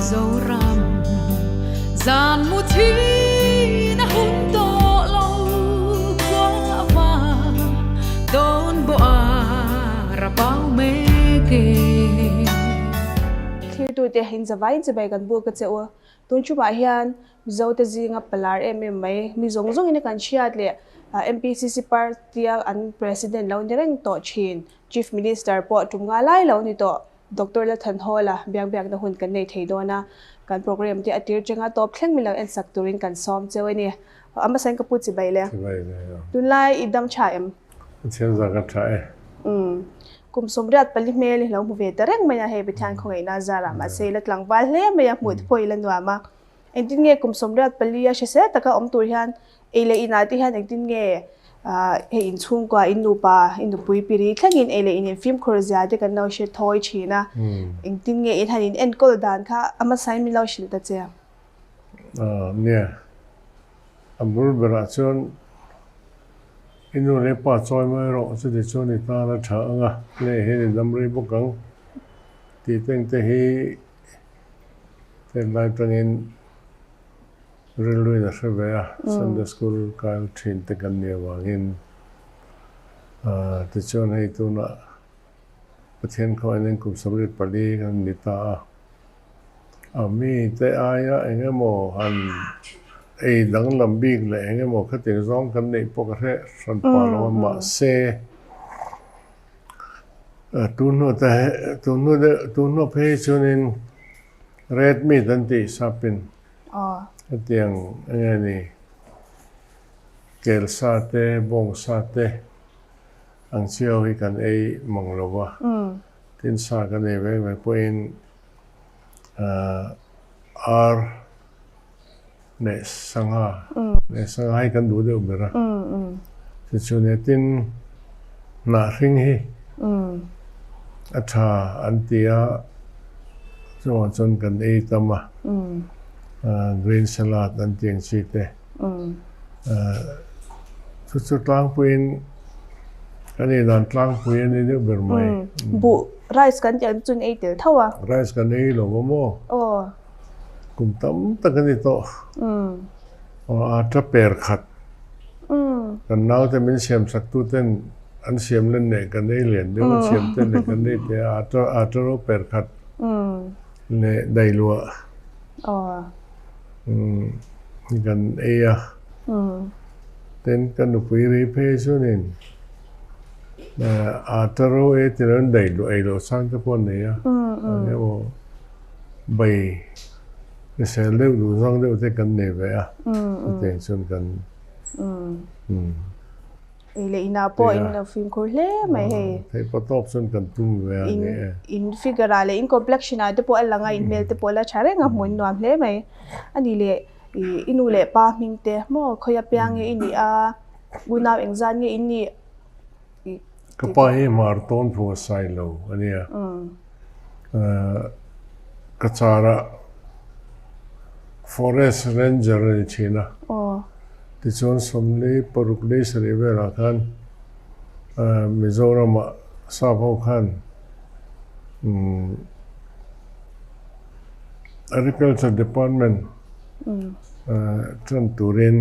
Zoram zan mu thin a hun tawh lo khua a vang dawn bawh a rapau mek e. Thirtute in zavai chibai kan buk a che u. Tun chumah hian Mizote zinga palar em em mai, mi zawng zawngin a kan hriat leh MPCC party-a an President lo ni reng tawh thin, Chief Minister pawh tum nga lai lo ni tawh Doctor Lalthanhawla biak biakna hun kan nei thei dawn a, kan program te a tir changa tawp thleng min lo en sak turin kan sawm cheu a ni. A hmasa in ka pu chibai le. Chibai le aw. Tunlai i dam tha em? Ka thiam zah ka tha e. Umm. Kum 34 hmel i lo hmu ve ta reng mai a hei Pathian khawngaihna zarah mahse i la tlangval hle mai a hmuh te pawh i la nuam a. Engtin nge kum 34 a hrisel taka awm tur hian ei leh inah te hian engtin nge hei inchhungkua, in nupa, i nupui piri thlengin ei leh in infimkhur zia te kan lo hre thawi thin a. Engtin nge in han in enkawl dan kha a hmasain min lo hrilh ta che? Nia, a bul berah chuan i nu leh pa chawi mai rawh, chuti chuan i tan a tha ang a, leh hian i dam rei bawk ang tih te engte hi Tlem lai tangin rilruin a hre ve a, Sunday School kal thin te kan nih avangin tichuan hei tunah Pathian khaw enin kum 74 kan ni ta a, a mite aia eng emaw han ei danglam bik leh eng emaw khatiang zawng kan neih pawh ka hre hran pah lo a, mahse Tun hnu te tun hnu deuh tun hnu phei hi chuanin red meat an tih sapin hetiang enge ni kel sa te bawng sa te ang chiau hi kan ei mang lo va tin sa kan ei vek vek pawhin ar leh sangha leh sangha hi kan duh deuh ber a tichuan he tin hnah hring hi a tha an ti a chuvang chuan kan ei tam a green salad an tih ang chi te chu chu tlangpuiin kan ei dan tlangpui a ni deuh ber mai. Buh rice kan tih ang chu an ei tel tho a. Rice kan ei lo a maw? Aw. Kum tam tak a ni tawh. A ta per khat. Kan naute min siam sak tu ten an siam len leh kan ei lian deuh an siam ten leh kan ei te a ta a ta ro per khat leh dai luah kan ei a. Tin ka nupui ri phei chuanin a ta ro ei ti lo in dai luah ei loh chang te pawh a nei a. Eng emaw Bai hrisel deuh duh zawng deuh te kan nei ve a, chutiang chuan kan Ei leh inah pawh in lo fimkhur hle mai hei. Theih pawh tawp chuan kan tum ve a ni e. In figure ah leh in complexion ah te pawh a lang a, in hmel te pawh a la tha reng a, hmuh in nuam hle mai. A nih leh i nu leh pa hming te maw khawi apiang nge i nih a, unau engzat nge in nih? Ka pa hi hmar tawn phu a sai lo a nia. Ka charah Forest Ranger a ni thin a. Tichuan 46 lei sarih velah khan Mizoramah sap ho khan Agriculture Department tan turin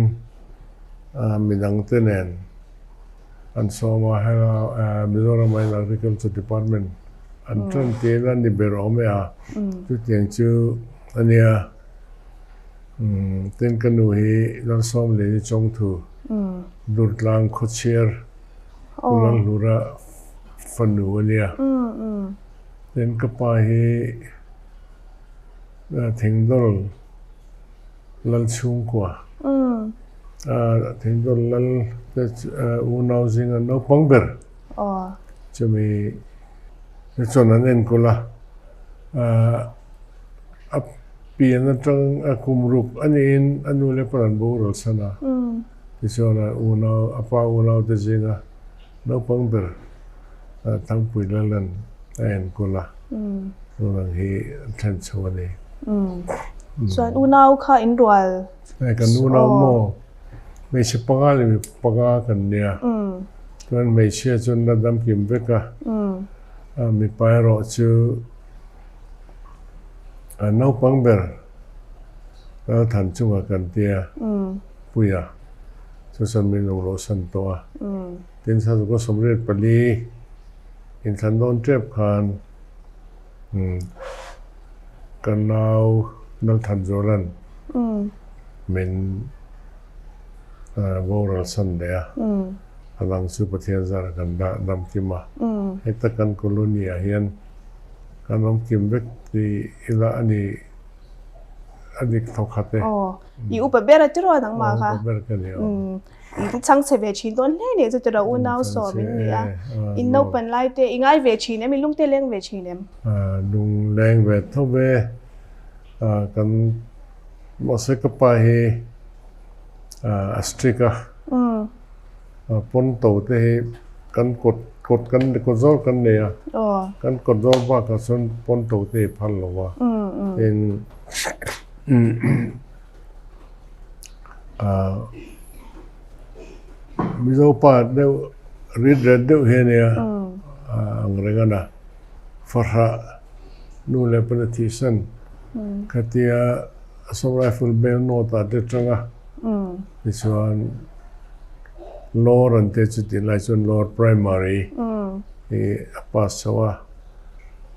midangte nen An sawm a, hela Mizoram ah hian Agriculture Department an tan tiin a ni ber awm e a, chutiang chu a nia. Tin ka nu hi Lalsawmliani Chawngthu, Durtlang Khawchhiar, Pu Lalhlura fanu a nia. Tin ka pa hi Thingdawl Lalchhungkua. Thingdawl lal te unau zinga naupang ber chumi te chuan an enkawl a, a pian atang a kum ruk a niin a nu leh pa an boral san a, tichuan a unau a pa unau te zinga naupang ber Thangpui Lalan a enkawl a, tunang hi an thlen chho a ni. Chuan unau kha in rual. Hei kan unau maw hmeichhe panga leh mipa panga kan nia. Chuan hmeichhia chuan la dam kim vek a, mipa erawh chu Naupang ber Lalthan chunga kan tia Puia chu chuan min lo rawhsan tawh a. Tin, Sazuk a 94 inthlan dawn tep khan ka nau Lalthan Zuala'n min boral san leh a. A dang chu Pathian zara kan dah dam kim a. Heta kan colony ah hian kan awm kim vek ti ila a ni a dik thawk khat e. Aw, i upa ber a tiraw nangmah kha? Aw, upa ber ka ni aw. I chhang chhe ve thin dawn hle nih chu tiraw unau sawm in ni a. In naupan lai te i ngai ve thin em? I lung te leng ve thin em? Lung leng ve tho ve. Kan mahse ka pa hi a strict a. Pawn to te hi kan kawt kawt kan kawt zawr kan nei a. Kan kawt zawr bakah chuan pawn to te hi phal lo a. Tin Mizo pa deuh rit ret deuh hi a nia ang reng a na. Fahrah nu leh pa na thihsan khatia Assam Rifle bel note ah te tang a. Tichuan Lawr an te chu tih lai chuan Lawr Primary hi a pass chho a.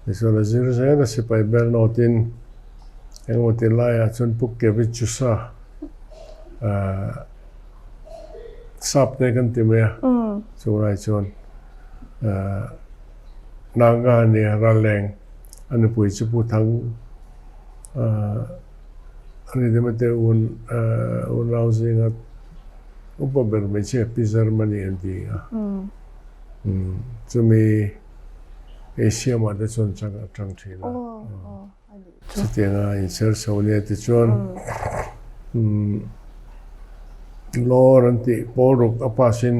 Tichuan a zir zel a sipai bel note in engemaw ti laiah chuan Pu Kevi Chusa sap te kan ti mai a. Chu lai chuan Naga a nia Raleng a nupui chu Pu Thang A ni deuh te un unau zinga upa ber hmeichhia Pi Germany an ti a. Chumi Asia mah te chuan chang a tang thin a. Chutianga inchher chho nia tichuan Lawr an tih pawl ruk a pass in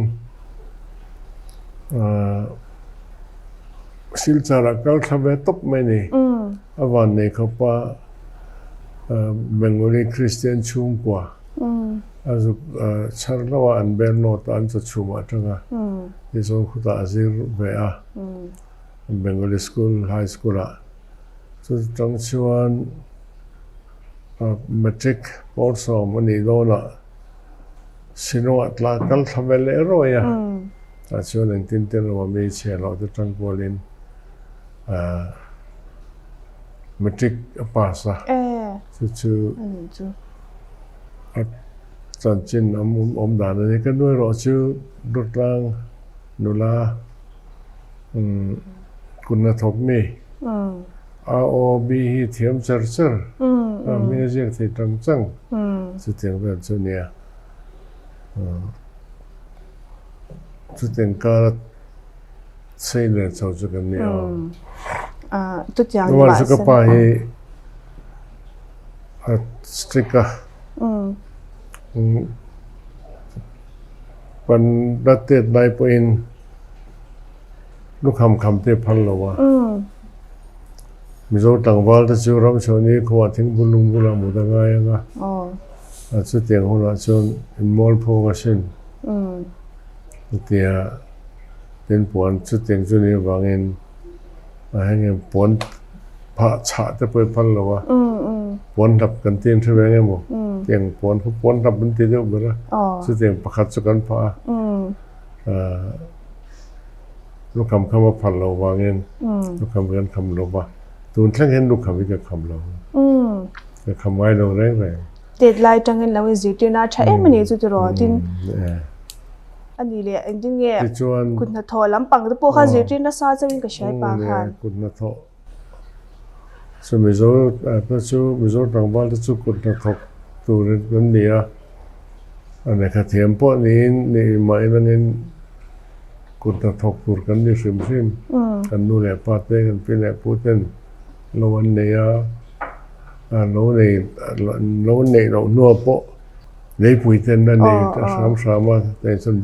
Silchar ah kal thla ve tawp mai ni. A vannei khawp a, Bengali Kristian chhungkua a zuk chhar hlauh a, an bel nawt a, an chaw chhum atang a, tichuan khutah a zir ve a, Bengali school, high school ah. Chutang chuan matric pawlsawm a nih dawnah Shillong ah tla kal thla ve leh rawih a, tah chuan engtin te lo a mi chhiah loh te tang kualin, Matric a pass a, chu chu a chanchin awm dan a ni. Ka nu erawh chu Dawtlang nula kut hnathawk mi, ROB hi thiam char char, a hming a ziak thei tang chang chutiang vel chu a nia. Chutiang kara Sei leh chho chu kan ni a. Chuan chu ka pa hi a strict a. Kan la tet lai pawhin lukham kham te phal lo a. Mizo tlangval te chu Ramchhuani khuaah thingpui lung bulah mut a ngai ang a. Chutiang hunah chuan inmual phung asin. Chutia tin puan chutiang chu ni avangin a heng hian puan phah chhah te pawh hi phal lo a, puan hlap kan ti an hre ve ang emaw tiang puan kha puan hlap an ti deuh ber a, chutiang pakhat chu kan phah a, ahh lukham kham a phal loh vangin lukham kan kham lo va, tun thleng hian lukham hi ka kham lo, ka kham ngai lo reng reng. Tet lai tangin lo inzirtirna a tha em a ni chu tiraw tin a ni leh engtin nge kut hnathawh lampang te pawh kha zirtir nasa chauhin ka hriai pa khan. Kut hnathawh chu Mizo te chu Mizo tlangval te chu kut hnathawk turin an ni a, a lehkha thiam pawh niin nih mah inangin kut hnathawk tur kan ni hrim hrim. Kan nu leh pa te kan pi leh pu ten lo an nei a. Lo nei lo neih loh hnuah pawh leipui ten a nei ta hram hram a, teh chuan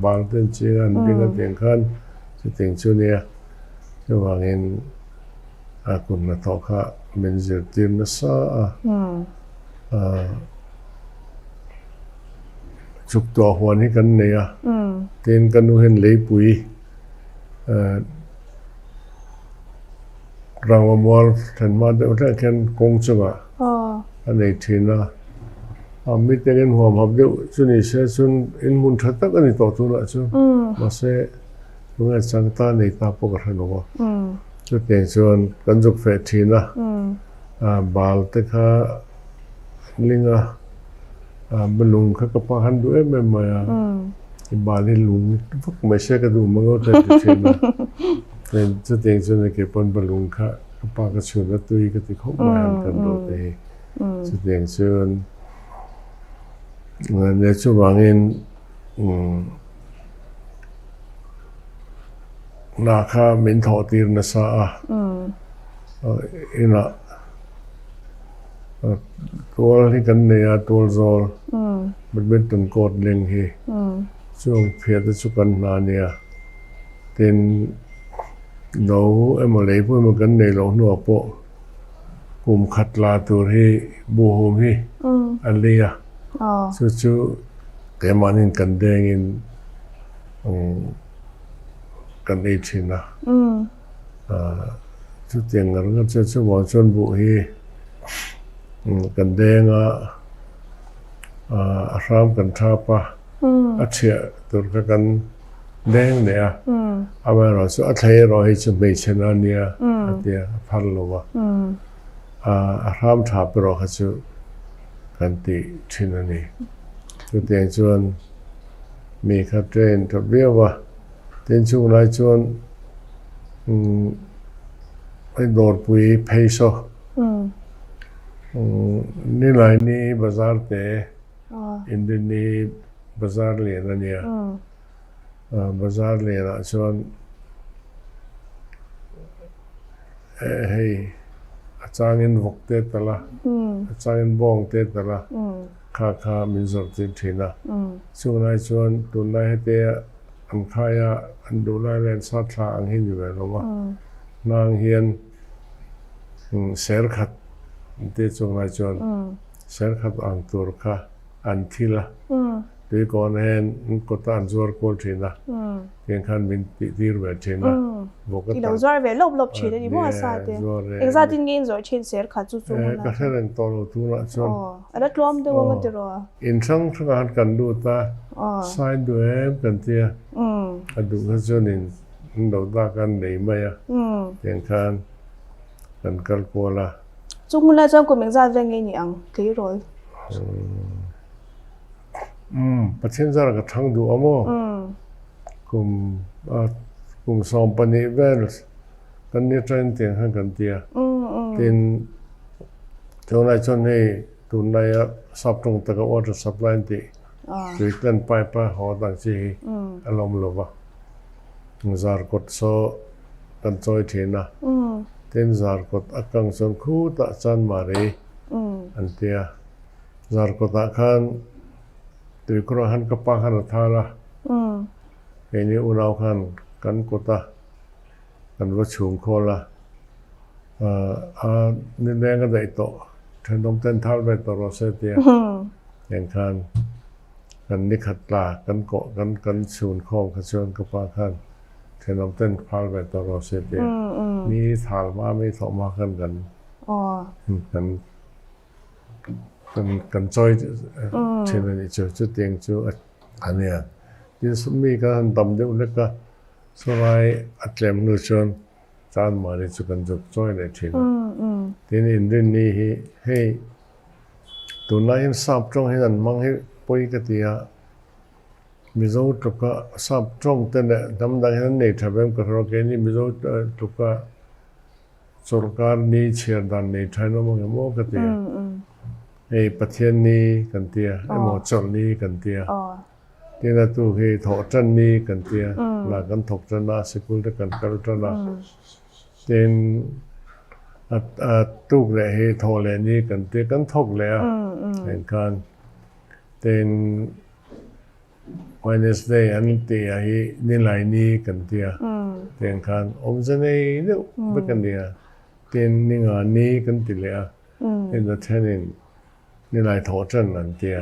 bal te an ching a, an bing a tih ang khan chutiang chu a nia. Chuvangin a kut hnathawh kha min zirtir nasa a, chuk tuah huan hi kan nei a, tin ka nu hian leipui. Rangva mual then hma deuh hlek hian kawng chungah a nei thin a, a mite in huam hap deuh chu ni se chuan in hmun tha tak a ni tawh tunah chuan mahse tunge chang ta nei ta pawh ka hre lo a, chutiang chuan kan zuk feh thin a, bal te kha ling a, balung kha ka pa khan duh em em mai a, i bal hi lung vak mai se ka duh mang te a ti thin a, chutiang chuan kei pawn balung kha ka pa ka chhun a tui ka ti khawp mai a han kan duh te hi. Chutiang chuan leh chuvangin hna kha min thawh tir nasa a, inah tual hi kan nei a, tual zawl badminton court leng hi chung phiah te chu kan hna a nia. Tin, no emaw lei pawh emaw kan nei loh hnuah pawh Kum khat la tur hi buhhum hi a lei a, chu chu keimahniin kan dengin kan ei thin a. Chutiang ngar ngar chuan chuvang chuan buh hi kan deng a, a hram kan thap a, a chhiah tur kha kan Deng leh a, amaherawh chu a thlei erawh hi chu hmeichhe na nia a tia a phar lo a, a hram tha erawh kha chu kan ti thin a ni. Chutiang chuan mi kha train tha viau a, tin chung lai chuan hei dawrpui phei saw Nilaini bazar te Inrinni bazar lian a nia. Bazar lianah chuan hei a changin vawk te tal a, a changin bawng te tal a, kha kha min zawrh tir thin a. Chung lai chuan tunlai hetia an khai a, an duh lai leh an sat thla ang hi ni ve lo a, hnang hian ser khat te chung lai chuan ser khat ang tur kha an thil a. Tuikawn hian an kawta an zuar kual thin a, tiang khan min tih tir ve thin a. Vawk a Ilo zuar ve lawp lawp thin a ni maw a sa te? Engzat in nge in zawrh thin ser kha chu chu hmun ah? Ka hre reng tawh lo tunah chuan. Aw, a la tluam deuh ang a ti rawh. In hrang hrangah khan kan lut a, sai duh em kan ti a, a duh kha chuan in an lo dak a an nei mai a, tiang khan kan kal kual a. Chu hmunah chuan kum engzat vel nge ni ang tleirawl? Umm, Pathian zara ka thang duh a maw? Kum a kum 12 vel kan ni atangin tiang khan kan ti a. Tin, tunlai chuan hei tunlaia sap tawng taka water supply an tih tui tlen pipe a haw dang chi hi a lawm lo va. Zarkawt saw kan chawi thin a. Tin, zarkawt a kang chuan khutah chanmari an ti a. Zarkawtah khan tuikhurah khan ka pa khan a thal a, keini unau khan kan kawta kan va chhum khawl a, a nileng a daih tawh, thenawm ten thal ve tawh rawh se tia eng khan kan nikhat tla kan kawh kan kan chhun khawm kha chuan ka pa khan thenawm ten phal ve tawh rawh se tia mi thal hma mi thawh hma khan kan kan Kan chawi thin a nih chu, chutiang chu a nia. Tin, mi kan han dam deuh hlek a, chulai a tlem hnu chuan tan mahni chu kan zuk chawi leh thin a. Tin, inrinni hi hei tunlai hian sap tawng hian an hmang hi pawi ka ti a, Mizo tluka sap tawng te leh hnam dang hian an nei tha vem ka hre lo, keini Mizo tluka Sorkar ni chhiar dan nei thain awm ang em aw ka ti a. Hei Pathian ni kan ti a, emaw chawlh ni kan ti a. Tin a tu hi thawh tan ni kan ti a, la kan thawk tan a, sikul te kan kal tan a. Tin a tuk leh hi thawh leh ni kan ti a, kan thawk leh a. Heng khan tin Wednesday an ti a hi nilai ni kan ti a, tiang khan awmze nei deuh vek a nia. Tin ninga ni kan ti leh a, tin a thenin nilai thawh tan an ti a,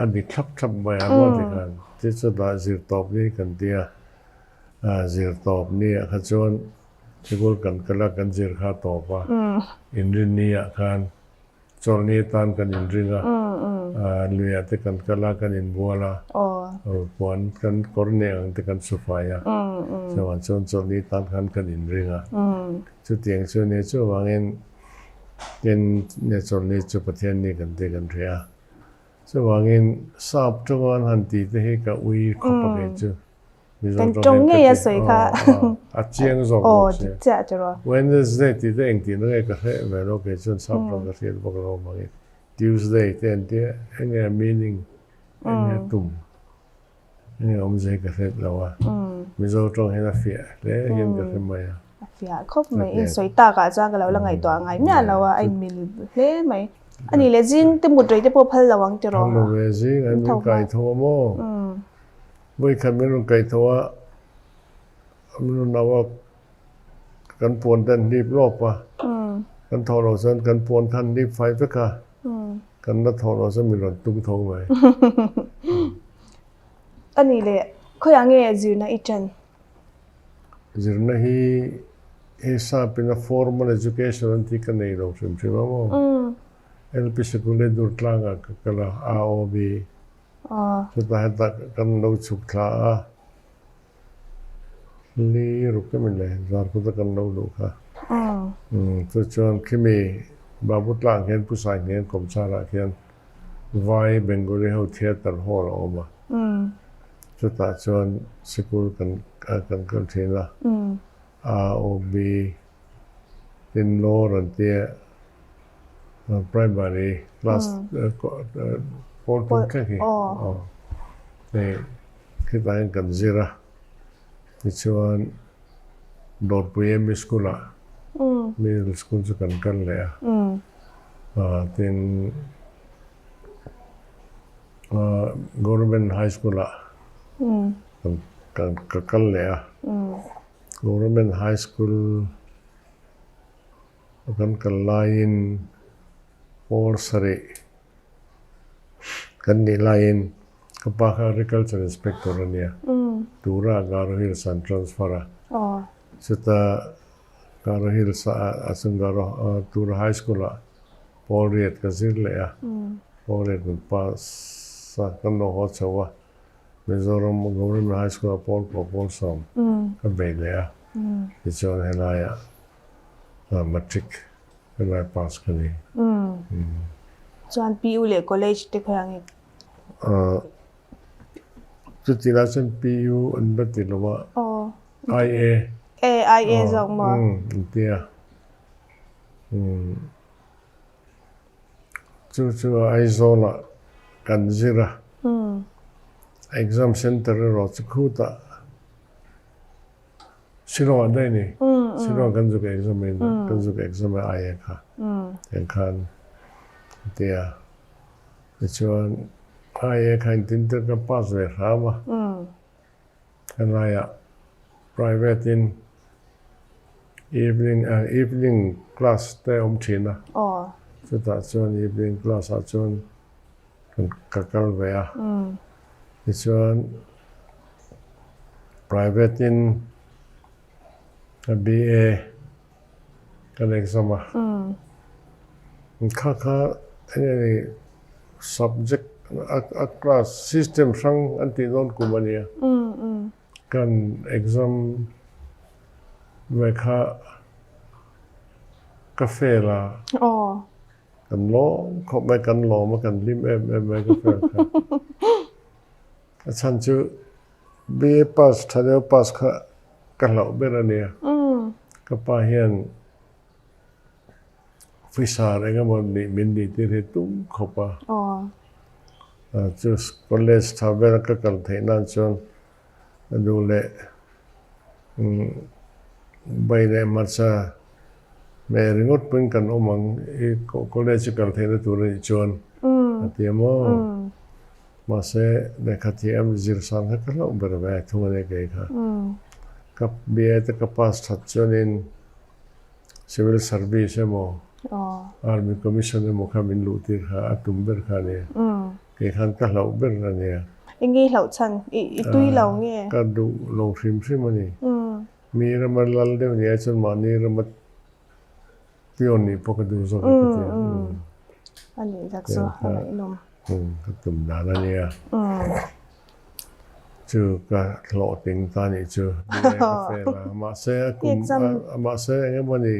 a dik thlap thlap mai a maw ti khan. Ti chutah zirtawp ni kan ti a, zirtawp ni ah kha chuan. Sikul kan kal a, kan zir kha a tawp a. Inrinni ah khan chawlhni atan kan inring a, luiah te kan kal a, kan inbual a, puan kan kawr neh ang te kan su fai a, chuvang chuan chawlhni tan khan kan inring a. Chutiang chu a nia, chuvangin tin chawlhni chu Pathianni kan tih kan hria a. Chuvangin sap tawng an han tih te hi ka ui khawp a kei chu. Mizo Kan tawng tawng hian ka ngei a ti. sawi kha. Aw, a chiang zawk Aw, bawk dik sia. chiah che rawh. Wednesday tih te engtihna nge ka hreh ve lo kei chuan sap tawng ka hriat bawk lo avangin Tuesday te an tia enge a meaning enge a tum enge awmzia hi ka hriat lo a. Mizo tawng hian a fiah hle hian ka hre mai a. A fiah khawp mai. I sawi takah chuan ka lo la ngaihtuah ngai miah lo a, a inmil hle mai. A nih leh zing te mut rei te pawh phal lo ang tiraw? Phal lo ve, zing an min kai tho a maw? Vawikhat min rawn kai tho a, min rawn nau a, kan puan te an hlip lawp a, kan thawh loh chuan kan puan kha an hlip fai vek a, kan la thawh loh chuan min rawn tum tho mai. A nih leh khawiah nge zirna i ṭan? Zirna hi he sapin a formal education an tih ka nei lo hrim hrim a maw? LP sikul leh Durtlangah ka kal a, AOB. Chutah hetah kan lo chhuk thla a, li ruk em le Zarkawta kan lo luh kha. Chu chuan khimi Babu tlang hian Pu Sainghnian kawmchar ah khian Vai Bengali ho theatre hall a awm a. Chutah chuan sikul kan kan kal thin a, A O B tin Lawr an tia primary class pawl tum thleng hi aw hei khitah hian kan zir a, tichuan Dawrpui ME School ah middle school chu kan kal leh a, tin Government High School ah kan ka kal leh a, Government High School a kan kal laiin pawl sarih kan nih laiin ka pa kha Agriculture Inspector a nia, tura Garo Hills ah an transfer a, chuta Garo Hills ah a chung Garo tura High School ah Pawl riat ka zir leh a, pawl riat kan pass a, kan lo haw chho a, Mizoram Government High School ah pawl pawh pawl sawm ka bei leh a, tichuan helaiah matric helai pass ka ni. Chuan PU leh college te khawi ang i? Chuti lai chuan PU an va ti lo a, IA. IA zawk maw? An ti a. Chu chu Aizawlah kan zir a, exam center erawh chu khutah Shillong ah daih a ni. Shillong kan zuk exam in kan zuk exam a aia kha tiang khan a ti a. Tichuan aia kha engtin te ka pass ve hram a. Helaiah private in evening evening class te a awm thin a, chutah chuan evening class ah chuan ka kal ve a, tichuan private in ka BA kan exam a, kha kha enge ni subject a class system hrang an tih dawn kum a nia, kan exam ve kha ka fail a, kan lawm khawp mai, kan lawm a, kan hlim em em mai ka fail kha, a chhan chu BA pass tha deuh pass kha Ka hlauh ber a nia. Ka pa hian officer eng emaw nih min nih tir hi tum khawp a. Chu college tha ber ka kal theih nan chuan a duh leh bai leh hmarcha meh ringawt pawhin kan awm ang i college i kal theihna tur a nih chuan a ti a maw. Mahse, lehkha thiam zir sang kha ka hlauh ber ve thung a ni kei kha. Ka BA te ka pass that chuanin Civil Service emaw, Army Commission emaw kha min luh tir kha a tum ber kha a nia. Kei khan ka hlauh ber a nia. Eng nge i hlauh chhan? I tui lo nge? Ka duh lo hrim hrim a ni. Mi rama lal deuh ni ai chuan mahni rama pion nih pawh ka duh zawk e ka ti a. A nih tak chu a ngaihnawm. Ka tum dan a nia. Chu ka hlawhtling ta nih chu ni e ka fel a. Mahse a kum mahse eng emaw ni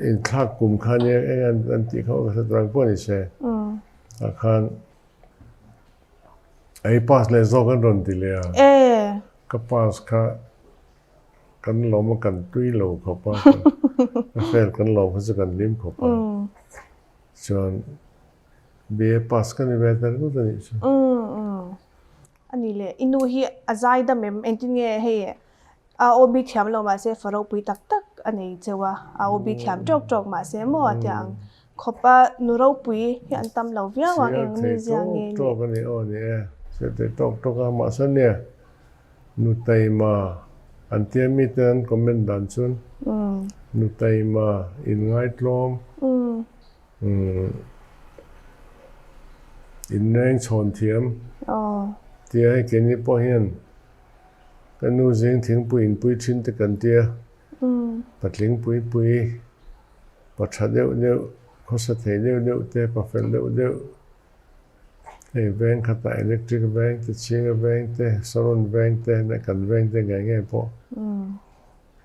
inthlak kum kha nia eng an tih kha ka hre tur ang pawh ni se. Tah khan ei pass leh zawk an rawn ti leh a. Ka pass kha kan lawm a kan tui lo khawp a, ka fail kan lawm kha chu kan hlim khawp a. Chuan BA pass ka ni ve ta ringawt a nih chu. A ni le, i nu hi a zai dam em? Engtin nge hei AOB thiam lo mahse fa ropui tak tak a nei cheu a, AOB thiam tawk tawk mahse maw a tia ang khawp a, nu ropui hi an tam lo viau ang eng mi zia nge ni? Chhiar thei tawk tawk a ni aw ni e, chhiar thei tawk tawk a, mahse nia nu taima an tia mi te an comment dan chuan nu taima in ngaitlawm in reng chhawn thiam tia hei keini pawh hian Ka nu zing thingpui inpui thin te kan tia, patling pui pui, pa tha deuh deuh, khawsa thei deuh deuh te, pa fel deuh deuh, hei veng khatah electric veng te, chhinga veng te, saron veng te, leh kan veng te ngei ngei pawh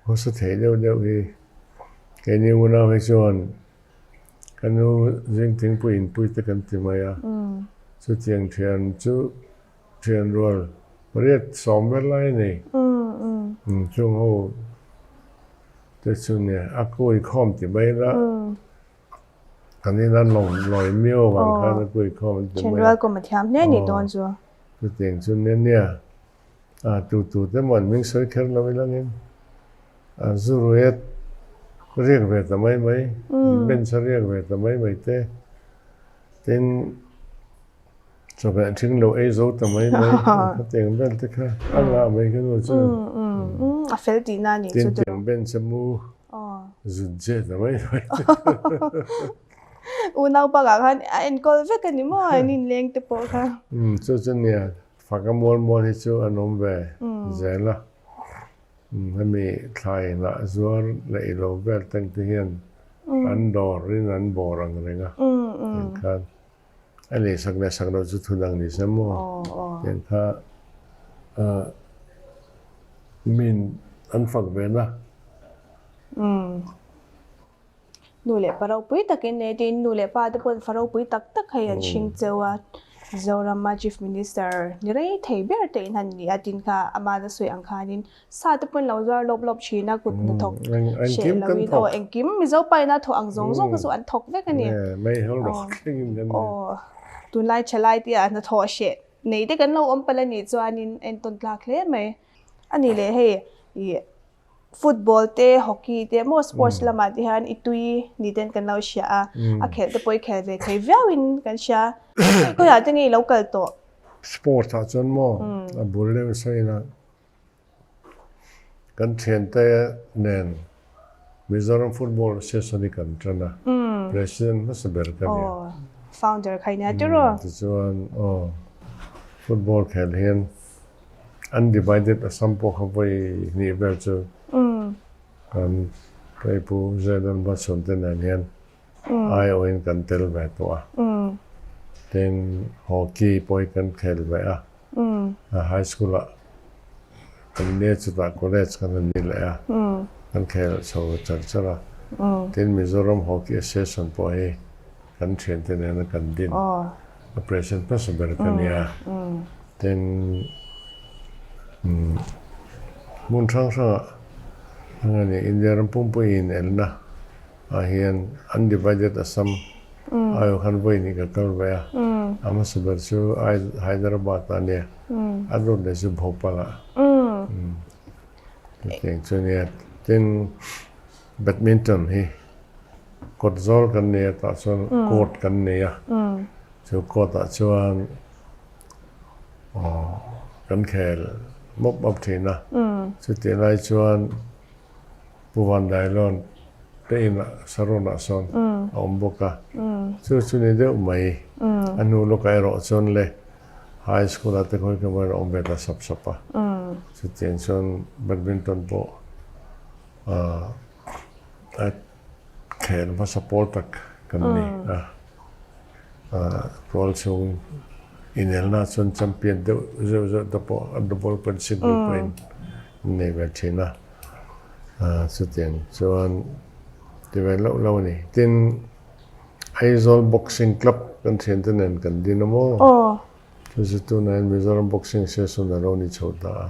khawsa thei deuh deuh hi keini unau hi chuan ka nu zing thingpui inpui te kan ti mai a, chutiang thian chu Thian rual pariat sawm vel lai a ni. Chung ho te chu nia a kui khawm ti mai la. Kan in an lawng lawi miau avang khan a kui khawm an ti mai a. Thian rual kum a thiam hle ni dawn chu. Chutiang chu nia nia a tu tu te maw an hming sawi kher lo ilangin a zu ruet riak ve ta mai mai, bench a riak ve ta mai mai te. Tin. Chawhmeh thing lo ei zo ta mai mai kha tiang vel te kha a ngah mai kha nu chu. A fel tihna a nih chu. Tin tiang bench a mu zut je ta mai mai te. Unau bakah khan a enkawl vek a ni maw an inleng te pawh kha. Chu chu nia fak a mual mual hi chu an awm ve zel a. Hemi thlai hnah zuar leh ilo vel teng te hian an dawr in an bawr ang reng a. Engkhan. A lei sak leh sak loh chu thu dang ni se maw? Tiang kha min an fak ve na. Nu leh pa ropui takin nei tiin nu leh pa te pawhin fa ropui tak tak hei an hring cheu a. Zorama Chief Minister ni rei thei ber te in han ni a tin kha amah na sawi ang khanin sa te pawhin lo zuar lawp lawp thin a kut hnathawk hreh loin aw engkim Mizo pa ina thawh ang zawng zawng kha chu an thawk vek a ni. Aw tunlai thalai te ah hnathawh hreh nei te kan lo awm palh a nih chuanin a entawn tlak hle mai. A nih leh hei ih football te hockey te emaw sports lamah te hian i tui ni ten kan lo hria a, a khelh te pawh i khel ve thei viauin kan hria. Khawiah te nge i lo kal tawh? Sports ah chuan maw a bul deuh sawiin a. Kan thiante nen Mizoram Football Association hi kan tan a, President hmasa ber ka ni a. Aw, founder kha i nia tiraw? Tichuan aw, football khel hian undivided Assam pawh kha vawi hnih vel chu kan Pu Zedon Bachchan te nen hian aiawhin kan tel ve tawh a. Tin, hockey pawh hi kan khel ve a. High school ah kan nia chutah college kan han ni leh a, kan khel chho char char a. Tin, Mizoram Hockey Association pawh hi kan thiante nena kan din a president hmasa ber ka nia. Tin, hmun hrang hrangah eng a ni India ram pumpui inelna ah hian undivided Assam aiawh khan vawi hnih ka kal ve a, a hmasa ber chu Hyderabad ah nia, a dawt leh chu Bhopal ah chutiang chu nia. Tin, badminton hi kawt zawl kan nei a tah chuan court kan nei a, chu court ah chuan kan khel mawp mawp thin a, chutih lai chuan Pu Van Dailawn te inah Saron ah sawn a awm bawk a, chu chu ni deuh mai. A hnu lawkah erawh chuan le High school ah te khawi ka vawiin a awm ve ta sap sap a. Chutiang chuan badminton pawh a khel hmasa pawl tak kan ni a. Tual chhung inelna chuan champion deuh zeuh zeuh te pawh a double pawn single pawhin an nei ve thin a. Chutiang chuan ti ve loh loh a ni. Tin, Aizawl Boxing Club kan thiante nen kan din a maw? Chu chu tunah hian Mizoram Boxing Association a lo ni chho ta a.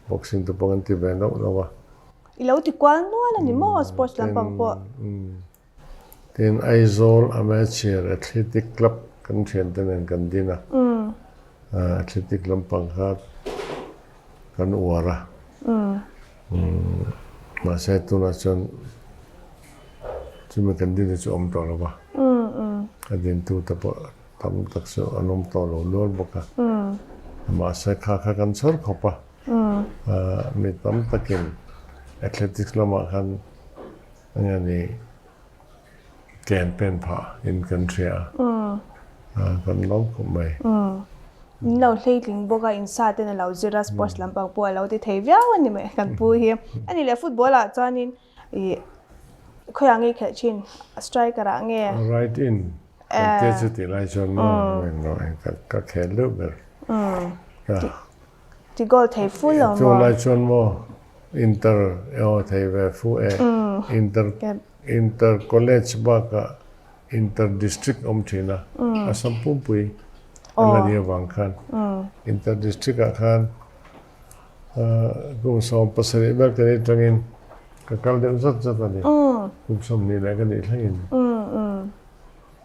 Boxing te pawh kan ti ve loh loh a. I lo ti kual nual a ni maw sports lampang pawh? Tin, Aizawl Amateur Athletic Club kan thiante nen kan din a. Athletic lampang kha kan uar a. Mahse tunah chuan chumi kan din te chu a awm tawh lo va. A dintu te pawh tam tak chu an awm tawh lo nual bawk a. Mahse kha kha kan chhawr khawp a. Mi tam takin athletics lamah khan Enge ni ken pen phah in kan hria a, kan lawm khawp mai. In lo hleitling bawk a, in sa ten a lo zir a, sports lampang pawh a lo ti thei viau a ni mai kan pu hi. A ni leh football ah chuanin ih khawiah nge i khelh thin? Striker ah nge? Right in kan tia chu tih lai chuan maw englo ka khel deuh ber. Ti goal thei fu lo maw? Chu lai chuan maw inter emaw thei ve fu e. Inter inter college bakah inter district awm thin a, Assam pumpui an la ni avang khan inter district ah khan kum 17 vel kan atangin ka kal deuh zat zat a ni. Kum 20 leh ka nih thlengin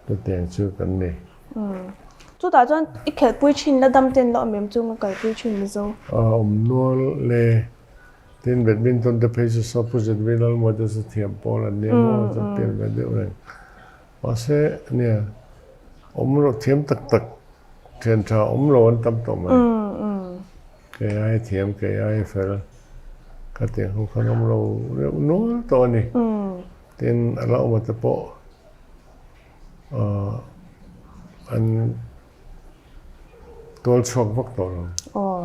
chutiang chu kan ni. Chutah chuan i khelhpui thin la dam ten la awm em chu nga kalpui thin Mizo? A awm nual le. Tin badminton te phei chu saw Pu ZV Lalmuai te chu thiam pawl an nia maw chuan pian ve deuh reng. Mahse nia awm lo thiam tak tak thian tha awm lo an tam tawh mai. Kei ai thiam kei ai fel ka tih ho khan awm lo reuh nual tawh a ni. Tin a la awm a te pawh An tual chhuak vak tawh lo. Aw,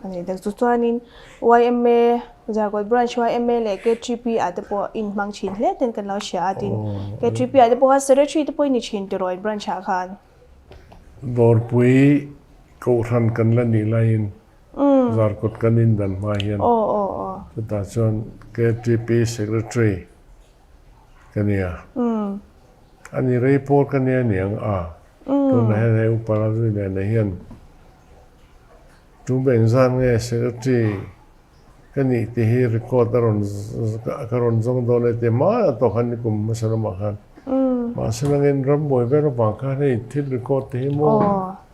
a ni tak. Chu chuanin YMA, Zarkawt Branch YMA leh KTP ah te pawh inhmang thin hle ten kan lo hria a tin. KTP ah te pawh khan Secretary te pawh i ni thin tiraw in branch ah khan? Dawrpui Kohhran kan la nih laiin Zarkawt kan indan hma hian chutah chuan KTP Secretary Ka nia. A ni rei pawl ka nia niang a. Tunah hian hei upa Lalzui nena hian tum engzat nge secretary ka nih tih hi record a rawn ka rawn zawng dawn e tih hmai a tawh khan nikum hmasa lamah khan. Mahse nangin rambuai vel avang khan hei thil record te hi maw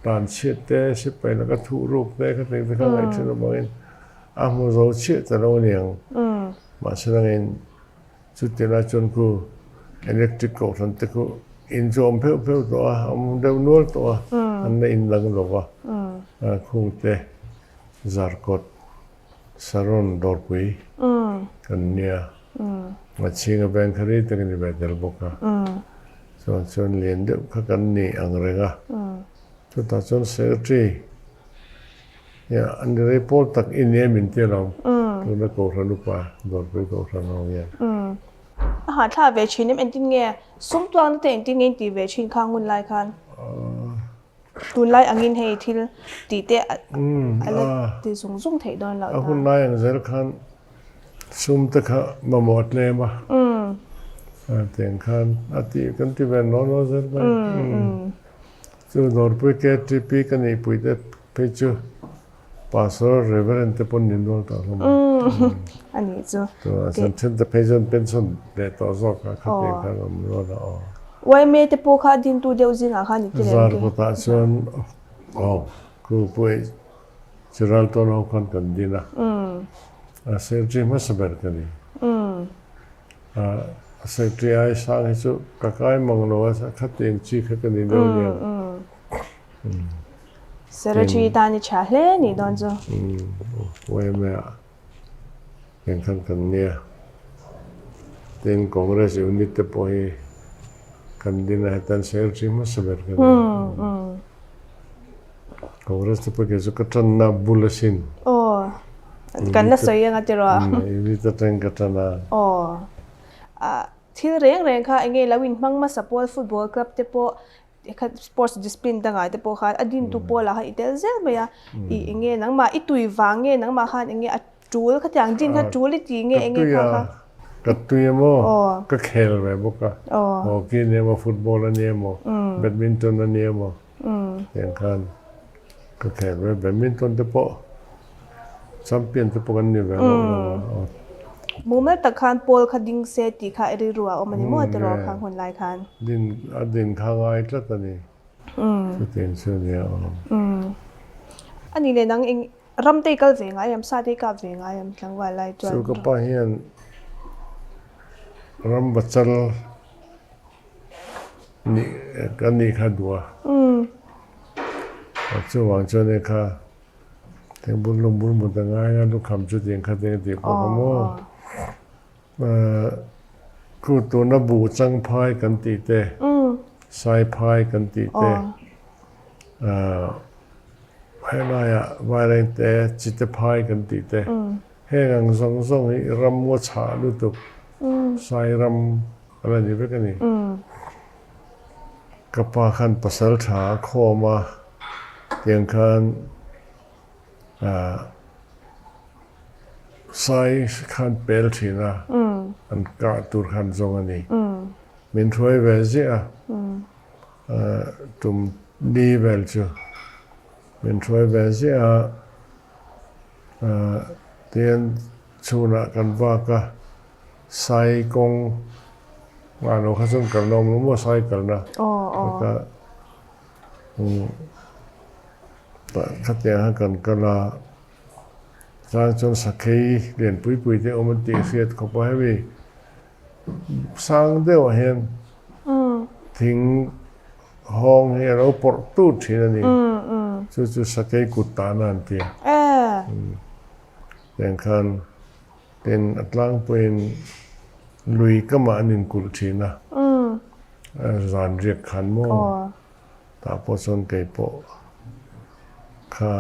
tan chhiat te sipai laka thuh ruk te kha te kha ngaihṭhen avangin a hmu zo chhiah ta lo aniang. Mahse nangin Chuti lai chuan khu electric kohhran te khu in chu awm pheuh pheuh tawh a, awm deuh nual tawh a, an la in dang lo va. Khung te Zarkawt, Saron, Dawrpui kan nia. A chhinga veng kha rei tak a ni ve tel bawk a. Chuan chuan lian deuh kha kan ni ang reng a. Chutah chuan secretary Nia, an rei pawl tak i nia min ti alawm. Tuna Kohhran upa, Dawrpui Kohhran ho hian. A hahthlak ve thin em? Engtin nge sum tuangna te engtin nge in tih ve thin kha ngun lai khan? Tunlai angin hei thil tih te a la ti zung zung theih dawn loh ta. A hun lai ang zel khan sum te kha mamawh a tlem a. Tiang khan a tih kan ti ve naw naw zel mai. Chu Dawrpui KTP ka nihpui te phei chu Pastor Reverend te pawn nin rual tawh hlawm a. A nih chu. Tunah chuan then te phei chuan pension leh tawh zawk a khatiang khan awm rual a aw. Yma te pawh kha a dintu deuh zingah khan i ti lem ke. Zarkawtah chuan aw ku pawh Chiral tawn ho khan kan din a. A secretary hmasa ber ka ni. A secretary ai sang hi chu ka kai mang lo a, khatiang chi kha ka ni deuh aniang. Secretary tan i tha hle nih dawn chu. Yma ah eng khan kan nia. Tin Congress unit te pawh hi kan din a, hetan secretary hmasa ber ka ni. Congress te pawh kei chu ka tanna bul asin. Aw, kan la sawi anga tiraw? Unit atangin ka tan a. Aw, thil reng reng kha enge lo inhmang hmasa pawl football club te pawh sports discipline dangah te pawh khan a dintu pawlah khan i tel zel mai a, i enge nangmah i tui vang nge nangmah khan enge a tul khatiang din kha tul i ti nge enge kha kha. Ka tui emaw ka khel ve bawk a, hockey a ni emaw football a ni emaw badminton a ni emaw tiang khan ka khel ve, badminton te pawh champion te pawh kan ni ve loh lo a. Mumal tak khan pawl kha ding se tih kha i rilru ah awm a ni maw tiraw khang hun lai khan? Din a din kha ngai tlat a ni. Chutiang chu a nia aw. A nih leh nang eng ram te i kal ve ngai em, sa te i kap ve ngai em tlangval lai chuan? Chu ka pa hian ram bachal nih ka nih kha duh a. Chuvang chuan e kha Teng bul lum bul mut a ngai a, lukham chu tiang kha teng a tih pawh kha maw. Khu tuna buh chang phai kan tih te, sai phai kan tih te, helaiah vaireng te, chite phai kan tih te, heng ang zawng zawng hi ram ngaw chhah lutuk, sai ram a la ni vek a ni. Ka pa khan pasal tha a khawm a, tiang khan sai khan pel thin a, an kah tur khan zawng a ni. Min hruai ve ziah a, tum ni vel chu min hruai ve ziah a, tian chhunah kan vak a. Sai kawng ah lo kha chuan kalna awm lo maw sai kalna ka khatiang kha kan kal a chang chuan sakhei lian pui pui te awm an tih hriat khawp a hemi sang deuh ah hian thing hawng hi a lo pawrh tut thin a ni chu chu sakhei kut tahna an ti a tiang khan. Tin, a tlangpuiin lui kamah an inkulh thin a, zan riak khan maw? Tah pawh chuan kei pawh kha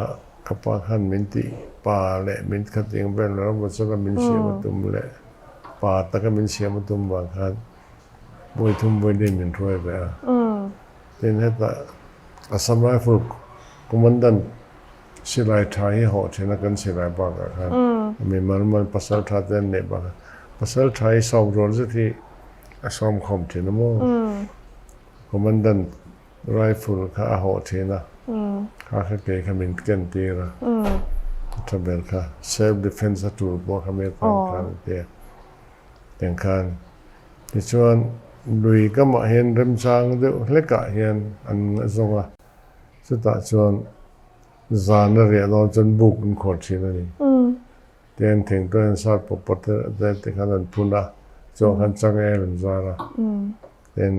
ka pa khan min tih pa leh min khat eng vel ram atanga min siam a tum leh pa taka min siam a tum vang khan vawi thum vawi nen min hruai ve a. Tin, hetah Assam Rifle Commandant Silai tha hi hawh thin a kan silai bakah khan mi mal mal pasal tha te an neih bakah pasal tha hi sawm rual zet hi a sawm khawm thin a maw? Commandant rifle kha a hawh thin a, kha kha kei kha min ken tir a, a tha ber kha self defence a tul pawh kha mi atan khan a ti a, tiang khan tichuan lui kamah hian remchang deuh hlekah hian an zawng a. Chutah chuan zan a riah dawn chuan buk an khuar thin a ni. Tin, thingtuai an sat pawp pawp te te khan an phun a, chuan khan changel an zar a. Tin,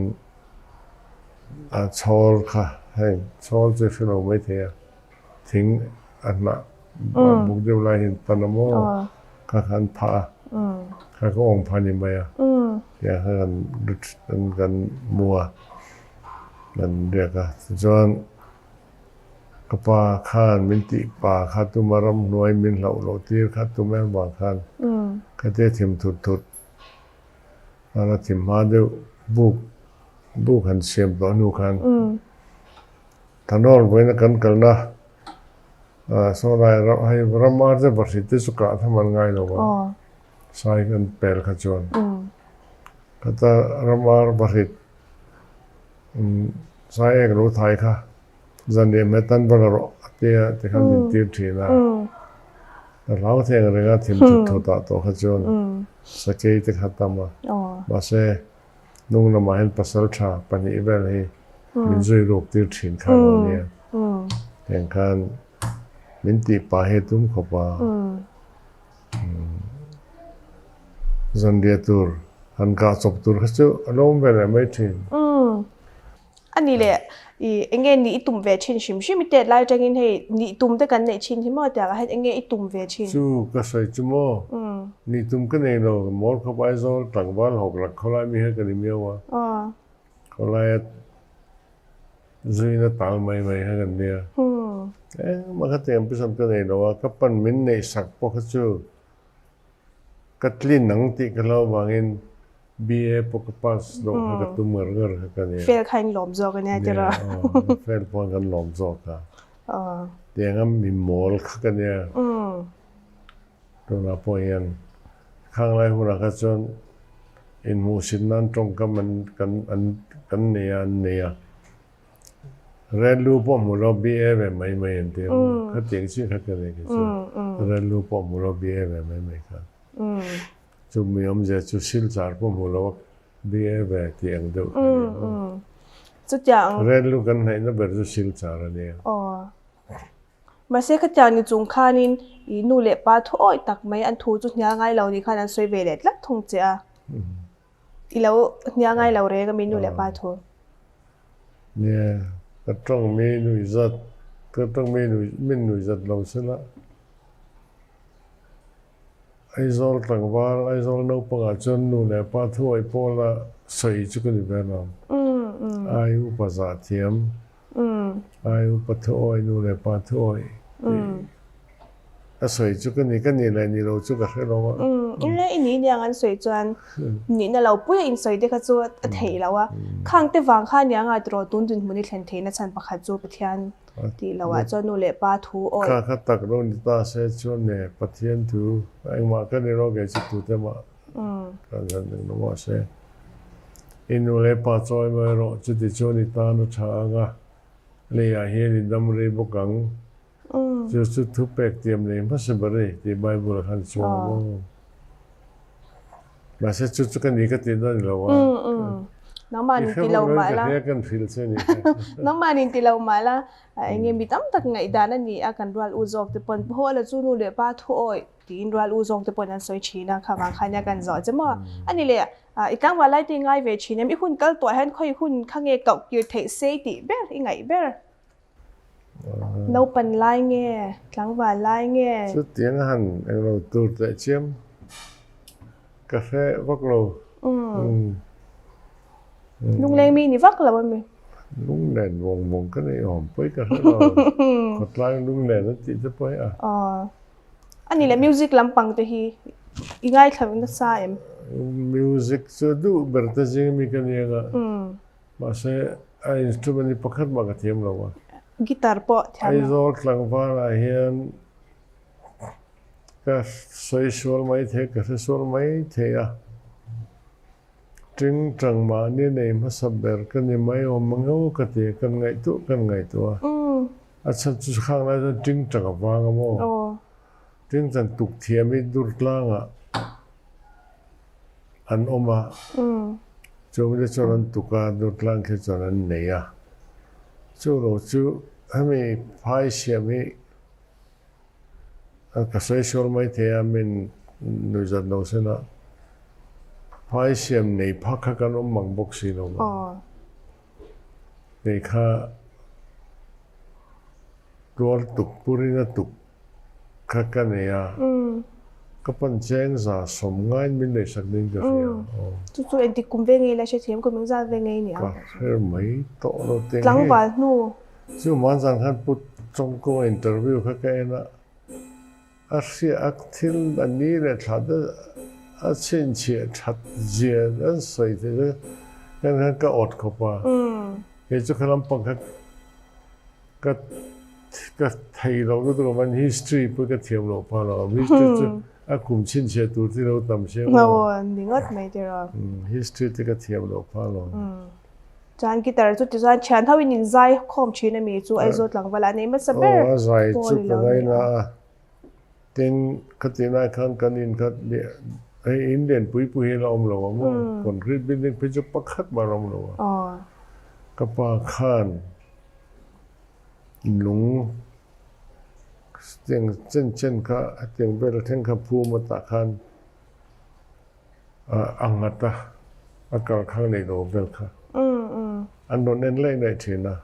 a chhawl kha heng chhawl chu hre lo mai thei a, thing a hnah buk deuh lai hian pan a maw kha kha an phah a, kha kha awng phah a ni mai a, tiang kha kan kan mu a. Kan riak a, tichuan ka pa khan min tih pa kha tuma ramhnuai min hlauh loh tir kha tum em vang khan ka te thim thut thut a la thim hma deuh buk buk han siam tawh hnu khan Thanawn vawiina kan kalna saw lai hei ramar te bahrit te chu kah tham an ngai lo a sai kan pel kha chuan khata ramar bahrit Sai ek lo thai kha zan leh hmeh tan va la rawh a tia tikhan min tir thin a. Ka hlau thei ang reng a thim thut thut ah tawh kha chuan sakei te kha tam a. Mahse hnung lamah hian pasal tha pahnih vel hi min zui ruk tir thin kha lo nia. Heng khan min tih pah hi a tum khawp a. Zanriah tur han kah chawp tur kha chu a lawm ve leh mai thin. A ni leh i enge nih i tum ve thin hrim hrim i tet lai atangin hei nih tum te kan neih thin hi maw tiang ah hian enge i tum ve thin. Chu ka sawi chu maw nih tum ka nei lo mawl khawp Aizawl tlangval hawk lak khawlai mi hi ka ni miau a khawlaia zuina tal mai mai kha kan nia. Engmah kha tiang ambition ka nei lo a, ka pan min neih sak pawh kha chu ka tlin ang tih ka hlau vangin BA pawh ka pass loh kha ka tum ngar ngar kha ka nia. Fail kha in lawm zawk a nia tiraw? Nia, aw, fail pawh kan lawm zawk a. Tiang a mi mawl kha ka nia. Tunah pawh hian khang lai hunah kha chuan inhmuhsit nan tawngkam an kan an kan nei a an nei a. Rel lu pawh hmu lo BA ve mai mai an ti a khatiang chiah kha ka nei kha chu rel lu pawh hmu lo BA ve mai mai kha. Chu mi awmzia chu silchar pawh hmu lo a BA ve tih ang deuh kha a ni a. Chutiang. Rel lu kan hnaihna ber chu silchar a nia. Mahse khatiang ni chung khanin i nu leh pa thu awih tak mai an thu chu hnial ngai lo ni khan an sawi ve leh tlat thung che a. I lo hnial ngai lo reng a mi nu leh pa thu. Nia, ka tawng mi nui zat, ka tawng mi nui min nui zat lo sela. Aizawl tlangval, Aizawl naupangah chuan nu leh pa thu awih pawla sawi chu ka ni ve lo. Ai upa zah thiam. Ai upa thuawi nu leh pa thuawi tih a sawi chu ka ni, ka ni leh ni lo chu ka hre lo a. Eng i ni nia an sawi chuan nihna lo puia insawi te kha chu a theih lo a. Khang te vang kha nia ngai tawh tun dinhmun i thlen theihna chhan pakhat chu Pathian tih loh ah chuan nu leh pa thu awi. Kha kha tak lo ni ta se chuan ne Pathian thu engmah ka ni rawh kei chu tute mah kan han eng lo mah se. I nu leh pa chawi mai rawh, chuti chuan i tan a tha ang a, leiah hian i dam rei bawk ang. Chu chu thu pek tiam nei hmasa ber a ni tih Bible ah khan chuang a maw? Mahse chu chu ka ni ka tih na ni lo a. Nangmah nin ti lo mah la. I hre vak lo in ka hria kan hrilh che ni. Nangmah nin ti lo mah la, eng nge mi tam tak ngaihdan a ni a, kan rual u zawk te pawn Paul a chu nu leh pa thu awih tiin rual u zawk te pawn an sawi thin a, kha vang khan nia kan zawh che maw? A ni le, i tlangval lai te i ngai ve thin em? I hun kal tawh ah hian khawi hun kha nge koh kir theih sei tih ber i ngaih ber? Naupan lai nge, tlangval lai nge? Chutiang a han englo tur teh chiam ka hre vak lo. Lungleng mi ni vak lo a mi? Lunglen vawng vawng ka nei awm pawi ka hre lo. Khawtlang lunglen a tih te pawh hi a. A ni le music lampang te hi i ngaithla nasa em? Music chu duh ber te zing mi ka ni anga. Mahse a instrument hi pakhat mah ka thiam lo a. Guitar pawh thiam lo. Aizawl tlangval ah hian ka sawi sual mai thei, ka hre sual mai thei a. Ṭing ṭang mahni nei hmasa ber ka ni mai awm ang emaw ka ti, kan ngaihtuah kan ngaihtuah a. A chhan chu khang lai chuan ṭing ṭang a vang a maw? Ṭing ṭang tuk thiam hi dur tlangah an awm a, chumi te chuan an tuk a, dur tlang khi chuan an nei a. Chu lo chu hemi phai siam hi ka sawi sual mai thei a, min nuihzat lo sen a, phai siam nei phak kha kan awm mang bawk si lo va. Kei kha tuar tuk purin a tuk kha ka nei a, ka pan cheng za sawm ngaiin min neihsak ding ka hria. Chu chu engtik kum ve ngei la hrethiam kum engzat ve ngei nia? Ka hre mai tawh lo teng hi. Tlangval hnu. Chu Manzang khan Pu Chawngkunga interview kha ka en a, A hria a thil a ni leh thla te a chhinchhiah that zia an sawi thei chu kan khan ka awt khawp a. Kei chu kha lampang kha ka ka thei lo lutuk a van history pawh ka thiam loh phah lo a. History chu a kum chhinchhiah tur te lo tam sia maw. Aw ni ngawt mai tiraw. History te ka thiam loh phah lo. Chuan guitar chu tichuan thian ho in in zai khawm thin a mi chu Aizawl tlangval ah nei hmasa ber Aw a zai pawl chu i ka lo ni ngaina a. a, tin khatih lai khan kan in khat hei in lian pui pui hi a la awm lo a maw, concrete building phei chu pakhat mah a la awm lo a. Ka pa khan lung tiang chen chen kha hetiang vel thleng kha phum a tah khan A nghat a, a kal khang nei lo vel kha. An rawn en laih laih thin a,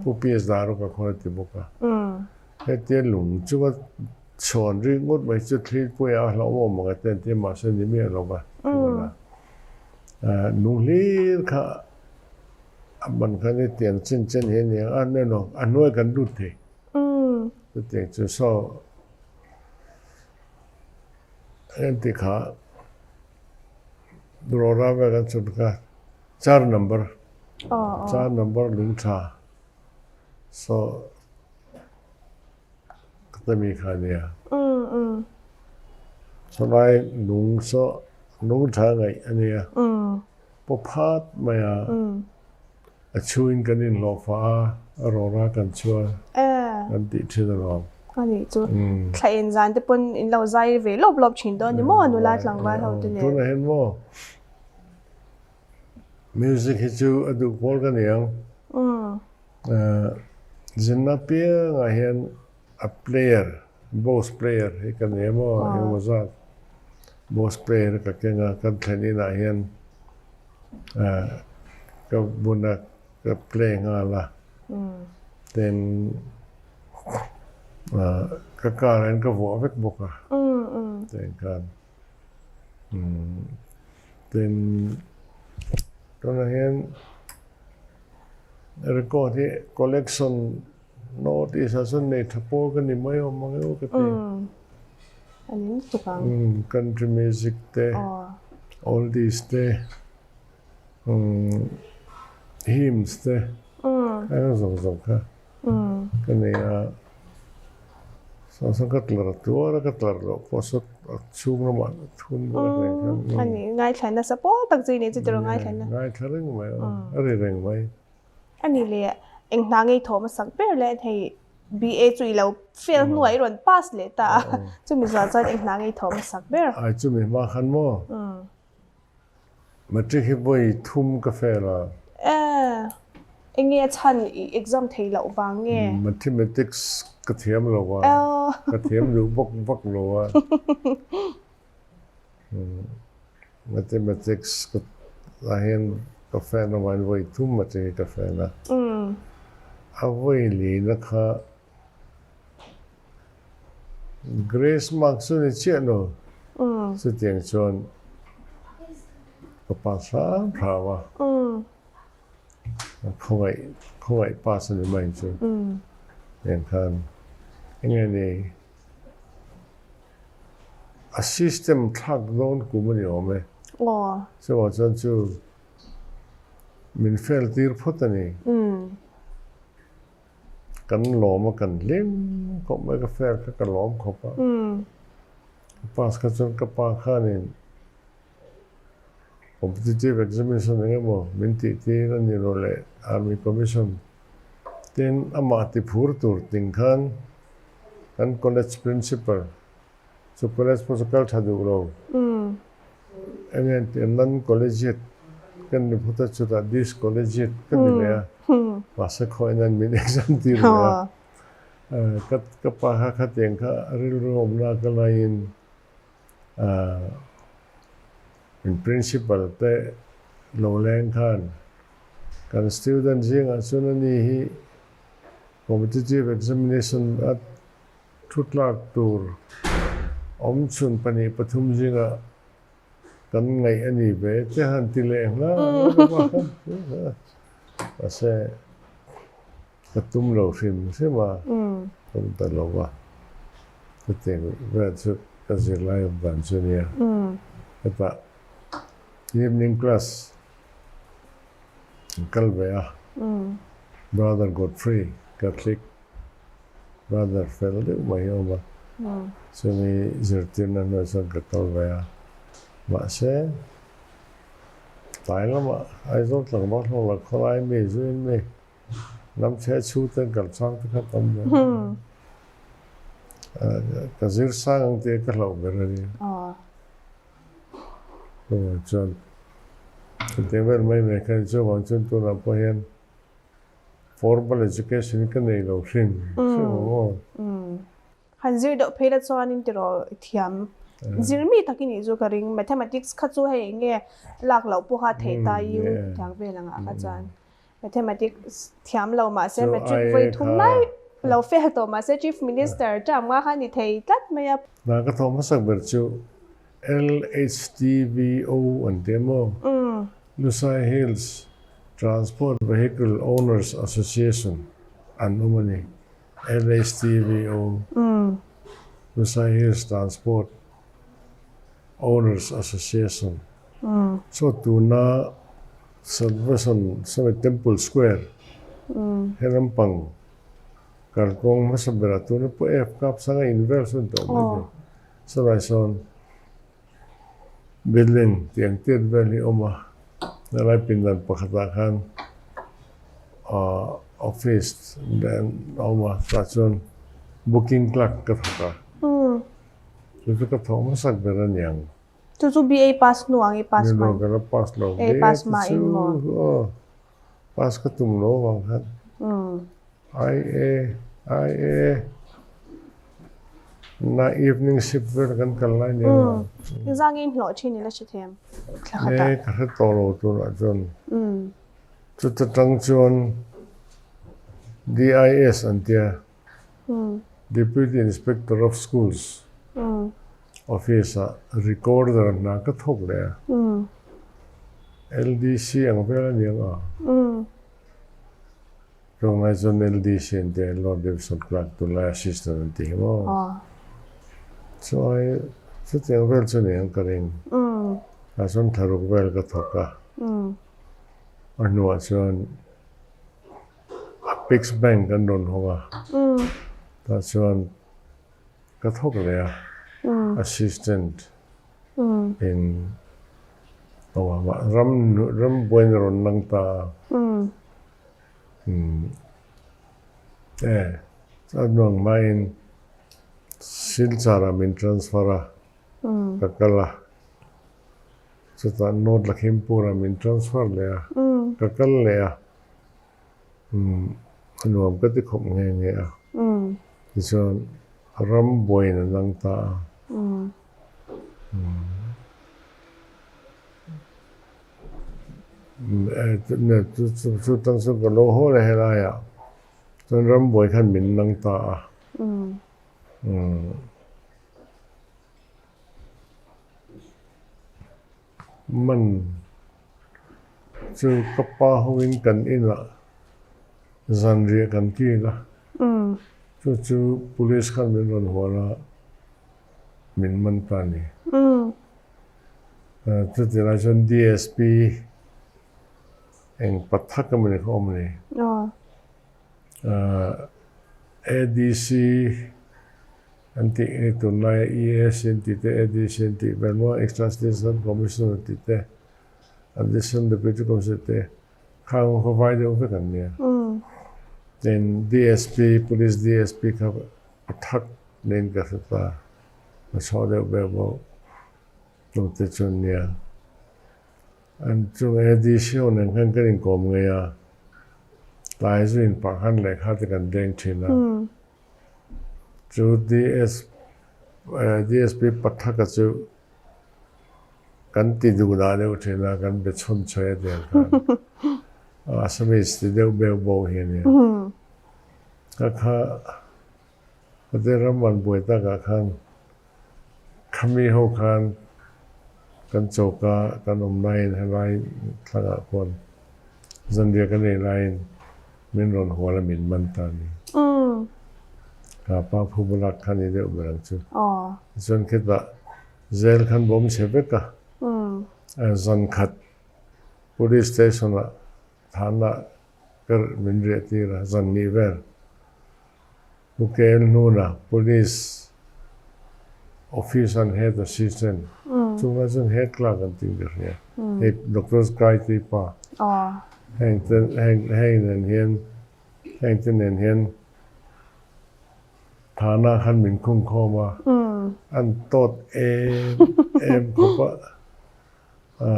Pu PS Daruka khawn a ti bawk a. Hetia lung chunga chhawn rik ngawt mai chu thli puia a hlauhawm awm ang a ti an ti a, mahse ni miah lo va. Lung hlir kha a ban khan hetiang chen chen hi a ni ang a, a hnuai kan lut thei. Chutiang chu saw engti kha Rora vel an chhun kha char number char number lung tha saw ka ta mi kha nia. Chulai lung saw lung tha ngaih a nia. Paw phat mai a. A chhuin kan inhlawhfa a, a rawra kan chhuan kan tih thin alawm. A nih chu. Thla en zan te pawn in lo zai ve lawp lawp thin dawn ni maw nula tlangval ho te nen. Tunah hian maw music hi chu a duh pawl ka ni ang. Zinna piangah hian a player, bass player hi ka ni maw engemaw zat bass player ka keng a, kan thlen inah hian Ka buna ka play nghal a, tin ka car ah hian ka vuah vek bawk a, tiang khan tin tunah hian record hi collection north east ah chuan nei tha pawl ka ni mai awm ang emaw ka ti. Country music te, oldies te, hymns te, eng zawng zawng kha ka nei a. Saw saw ka tlar tuar a, ka tlar loh pawh saw a chhung lamah a thun bawk a hlei khan. A ni, ngaithla nasa pawl tak chu i nei chu tiraw ngaithla na. Ngaithla reng mai a, a ri reng mai. A ni le, eng hna ngei thawm a sak ber le hei BA chu i lo fail hnuah i rawn pass leh ta a, chumi zual chuan eng hna ngei thawm a sak ber. Ai chumi hma khan maw? Matric hi vawi thum ka fail a. Eng nge a chhan i exam thei loh vang nge? Mathematics ka thiam lo a, ka thiam duh bawk vak lo a. Mathematics ka ah hian ka fan avangin vawi thum atang hi ka fan a. A vawi lina kha Grace mark chu ni chiah lo. Chutiang chuan ka pass hram hram a. Khawngaih khawngaih pass a ni mai chu. Tiang khan enge ni. A system thlak dawn kum a ni awm e. Chuvang chuan chu min fail tir phawt a ni. Kan lawm a kan hlim khawp mai ka fail kha ka lawm khawp a. Ka pass kha chuan ka pa khanin competitive examination eng emaw min tih tir a ni lo leh Army Commission tin amah ti phur tur ting khan Kan college principal chu college pawh chu kal tha duh lo. Eng nge tih non collegiate kan ni phawt a chutah dis collegiate ka ni leh a. Mahse khawihin an min exam tir leh a. Ka ka pa kha khatiang kha rilru awmna ka laiin in principal te lo leng khan kan student zingah chuan ani hi Competitive examination a thutlak tur awmchhun 2, 3 zingah kan ngaih a ni ve te han ti leh nghal a. Mahse, ka tum lo hrim hrim a, tum ta lo va. Chutiang vel chu ka zirlai awm dan chu nia. Hetah evening class An kal ve a, Brother Godfrey, Catholic brother fel deuh mai hi a awm a, chumi zirtirna hnuai chuan ka kal ve a, mahse tlai lamah Aizawl tlangval ho lah khawlai mi zuin mi lam chhe chhu ten kal chang te kha tam ve ka zir sang ang tih ka hlauh ber a ni. Chuan chutiang vel mai mai kha chuvang chuan tunah pawh hian formal education ka nei lo hrim hrim ang aw. Han zir deuh phei la chuanin tiraw thiam zir mi tak i nih chu ka ring mathematics kha chu hei eng nge lak loh pawha theih ta i thiam vel angah kha chuan mathematics thiam lo mahse matric vawi thum lai lo fail tawh mahse chief minister term nga kha ni thei tlat mai a. Hna ka thawh hmasak ber chu LHTVO an ti emaw Lusai Hills Transport Vehicle Owners Association an awm a ni. LHTVO, Lusai Hills Transport Owners Association, chu tuna Salvation sorry Temple Square he lampang kalkawng hmasa berah tuna pawh F kap sanga invel sawn tawh mai thei. Chulai sawn building tiang tiat vel hi a awm a, helai pindan pakhatah khan ahh office a awm a tah chuan booking clerk ka thawk a, chu chu ka thawk hmasak ber a niang. Chu chu BA pass hnu ang i pass hman? Ni lo ka la pass lo, BA pass hma in maw? Aw pass ka tum lo avang khan. IA IA na evening shift vel kan kal lai nia la. Engzah nge in hlawh thin ila hre thiam thla khat ah. E ka hre tawh lo tunah chuan. Chuta tang chuan DIS an tia Deputy Inspector of Schools office ah recorder hna ka thawk leh a. LDC ang vel a niang a. Tlawmngai chuan LDC an ti a, Lord Division Clerk tunlai Assistant an ti hi maw? Chuai chutiang vel chu ni ang ka ring. Tah chuan thlaruk vel ka thawk a, a hnuah chuan Apex Bank an rawn hawng a, tah chuan ka thawk leh a, Assistant in ram rambuaina rawn lang ta a. E, chuan nuang hmain Silchar ah min transfer a, ka kal a. Chutah North Lakhimpur ah min transfer leh a, ka kal leh a. A nuam ka ti khawp nghe nghe a. Tichuan ram buain a nang ta a. Chu tang chu ka lo haw leh helai ah chuan rambuai khan min nang ta a. Man chu ka pa hoin kan inah zanriah kan kil a. Chu chu police khan min rawn hual a, min man ta a ni. Chuti lai chuan DSP eng pathak emaw ni kha awm a ni. ADC an tih nge tunlaia EAC an tih te, ADC an tih vel maw, Extra Assistant Commissioner an tih te, Additional Deputy Commissioner te khang kha vai deuh vek an nia. Tin DSP, Police DSP kha pathak niin ka hre ta, ka chhuah deuh ber bawk. Tute chu nia. An chung ADC ho nen khan kan inkawm ngei a, tlai zu inpah khan lehkha te kan deng thin a. Chu DS DSP Pathaka chu kan ti duh dah deuh thin a, kan be chhun chhawi a tiang khan. Assamese ti deuh beuh bawk hi a nia. Ka kha Khatia ram an buai takah khan Khami ho khan kan choka kan awm laiin helai thlangah khuan zanriah kan ei laiin min rawn hual a min man ta a ni. Ka pa phu balak kha ni deuh ber ang chu. Tichuan khitah zel khan bawm chhe vek a, zan khat police station ah thana ka min riah tir a, zan nih vel. Ukel hnuna Police Office an Head Assistant chungah chuan Head Clerk an tih ka hria. Hei Doctor Kaitei pa heng te heng heng nen hian heng te nen hian thana khan min khung khawm a, an tawt em em khawp a.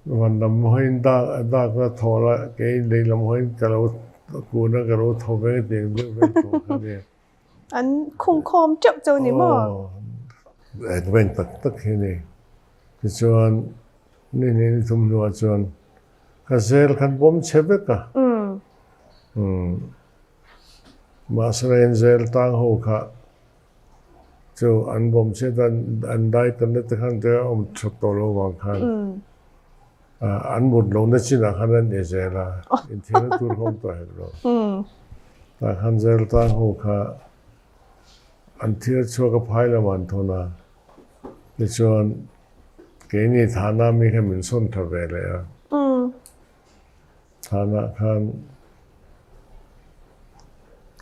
Van lam hawiin dak dak a thaw la, kei lei lam hawiin ka lo kun a, ka lo thaw ve tih ang deuh vek tawh kha nia. An khungkhawm teuh cheu ni maw? Aw, advent tak tak hi a ni. Tichuan, ni hnih ni thum hnuah chuan ka zel khan bawm chhe vek a. Umm, mahse zel tang ho kha Chu an bawm chiat a, an dai tam na te khan te a awm that tawh lo vang khan an mut lohna chinah khan an e zel a, inthiarna tur kha awm tawh hek lo. Tah khan jail tang ho kha an thiar chhuak a phai lamah an thawn a, tichuan keini thahna mi kha min sawn tha ve leh a. Thahna khan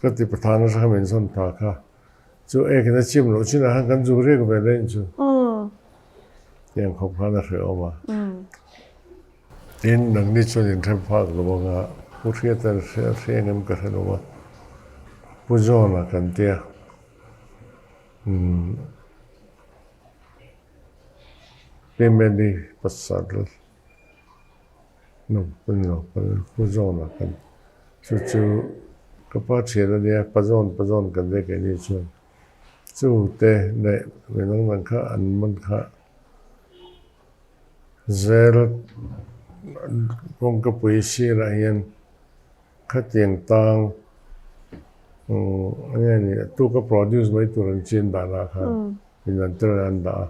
ka ti pathana kha min sawn tha kha chu ekin a chim loh chinah khan kan zuk riak ve leh chu. Tiang khawp khan a hrehawm a. Tin, nangni chuan in hrem phak lo anga Pu Hriata a hre engem ka hre lo a, Pu John-a kan tia. Umm Pi Mary pasal no ni lo Pu John-a kan chu chu ka pa thian a nia, Pa John Pa John kan tia keini chuan chu te leh mi dang dang kha an man kha. Zel kawngkapui sirah hian khatiang tang eng nge ni tuka produce mai tur an chin danah khan in an tel an dah a